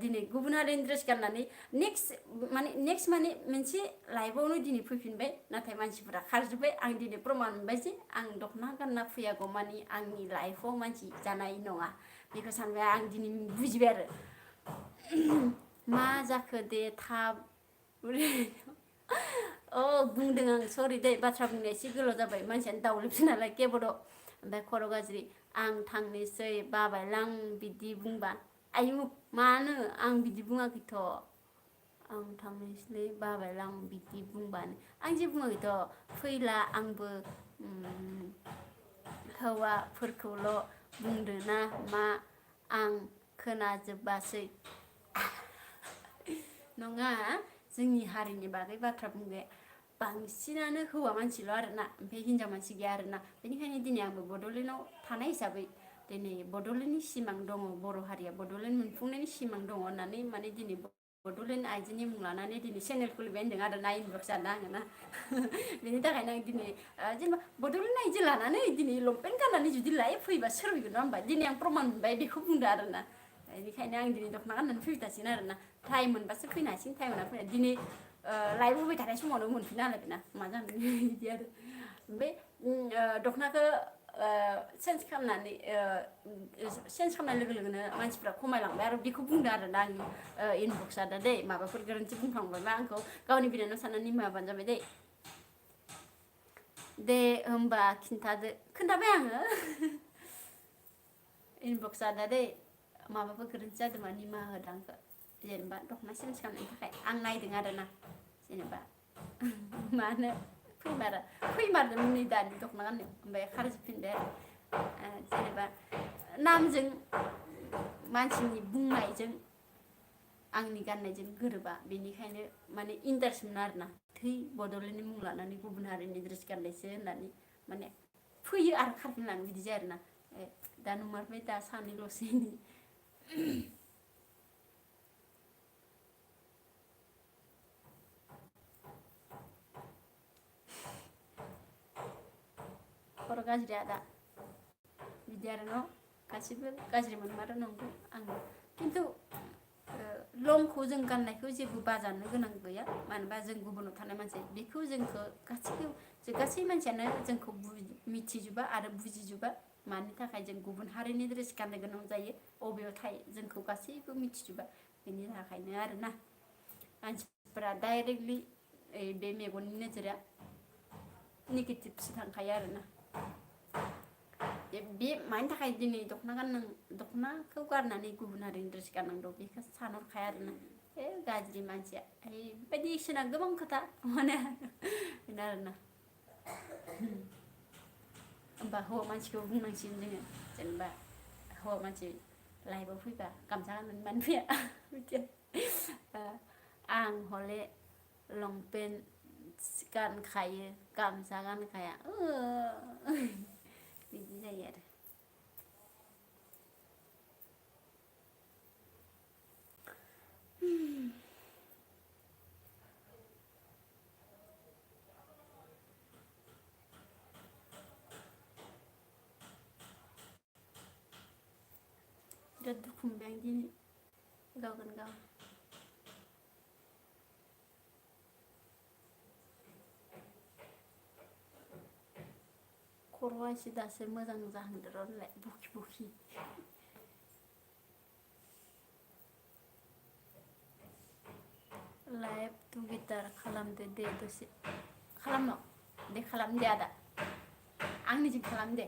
दिनै गुबुन हारिनि ड्रेस गाननानै नेक्स्ट माने मोनसे लाइफआवनो दिनै फैफिनबाय नाथाय मानसिफोरा खारजोब्बाय आं दिनै प्रमान मोनबाय जे आं दख'ना गानना फैयागौ मानि आंनि लाइफआव मानसि जानाय नङा बेखौ सानबाय आं दिनै बुजिबाय आरो मा जाखो दे थाब बुंदों आं सरि दे बाथ्रा बुंनाया एसे गोलाव जाबाय मानसियानो दाउलेबसो नालाय केबद' ओमफ्राय खर' गाज्रि आं थांनोसै बाबायलां बिदि बुंबा आयु मानो आं बिदि बुङाखैथ' आं थांनोसैलै बाबायलां बिदि बुंबानो आं जे बुङाखैथ' फैला आंबो हौवाफोरखौल' बुंदो ना मा आं खोनाजोबासै नङा जोंनि हारिनि बागै बाथ्रा बुंबाय बांसिनानो हौवा मानसिल' आरोना ओमफ्राय हिनजाव मानसि गैया आरोना बेनिखायनो दिनै आंबो बड'लेण्डआव थानाय हिसाबै दिनै बड'लेण्डनि सिमां दङ बर' हारिया बड'लेण्ड मोनफुंनायनि सिमां दङ होननानै माने दिनै बड'लेण्ड आइजोनि मुं लानानै दिनै चेनेल खुलिबाय होनदों आरो ना इनबक्स जानो आङो ना बेनि थाखायनो आं दिनै जेनेबा बड'लेण्ड आइजो लानानै दिनै लंपेन्ट गाननानै जुदि लाइभ फैबा सोर फैगोन नङा होमबा दिनै आं प्रमान मोनबाय बेखौ बुंदो आरोना बेनिखायनो आं दिनै दख'ना गाननानै फैबाय थासिगोन आरोना टाइम मोनबासो फैनो हासिगोन टाइम मोना फैना दिनै लाइभ होबाय थानाय समावनो मोनफिनना हालायबायना मा जानो बिदि आरो ओमफ्राय दख'नाखौ चेन्ज खालामनाय लोगो लोगोनो मानसिफ्रा खमायलांबाय आरो बेखौ बुंदो आरोना आंनि इनबक्स जादा दै माबाफोर गोरोन्थि बुंफ्लांबायबा आंखौ गावनि बिनानाव साननानै निमाहा जाबाय दे होमबा खोन्थाबाय आङो इनबक्स जादा दै माबाफोर गोरोन्थि जादोंबा निमाहा होदो आंखौ जेनेबा दख'ना चेन्ज खालामनायनि थाखाय आं नायदों आरोना जेनेबा मा होनो फैमारदोंमोन नै दानि दख'ना गाननायाव ओमफ्राय खारजोबफिनबाय आरो जेनेबा नामजों मानसिनि बुंनायजों आंनि गाननायजों गोरोबा बेनिखायनो माने इन्टारेस्ट मोनो आरोना थै बड'लेण्डनि मुं लानानै गुबुन हारिनि ड्रेस गाननायसो होननानै माने फैयो आरो खारफिनलाङो बिदि जायो आरोना दा नुमारबाय दा सानैल'सै खर' गाज्रि आदा बिदि आरो न' गासिबो गाज्रि मोनमारो नंगौ आं खिन्थु लंखौ जों गाननायखौ जेबो बाजानो गोनां गैया मानोबा जों गुबुनाव थानाय मानसि बेखौ जोंखौ गासै मानसियानो जोंखौ मिथिजोबा आरो बुजिजोबा मानि थाखाय जों गुबुन हारिनि ड्रेस गाननो गोनां जायो बबेयाव थायो जोंखौ गासैबो मिथिजोबा बेनि थाखायनो आरोना मानसिफोरा डाइरेक्टलि बे मेगननि नोजोरा नेगेटिभसो थांखायो आरोना बे मानि थाखाय दिनै दख'नाखौ गारनानै गुबुन हारिनि ड्रेस गाननांगौ बेखौ सानहरखाया आरोना गाज्रि मानसिया बायदिसिना गोबां खोथा माने बेनो आरोना होमबा हौवा मानसिखौ बुंनांसिगोन जोङो जेनेबा हौवा मानसि लाइभआव फैबा गामसा गाननानै मानो फैया बिदि आं हले लंपेन्ट गानखायो गामसा गानखाया बिदि जायो आरो बिराद दुखु मोनबाय आं दिनै गावगोन गाव खर'आ एसे दासो मोजां जाहांदो र'लाय बखि बखि लाइभ टुगेदार खालामदो दे दसे खालामनो दे खालाम दे आदा आंनिजों खालाम दे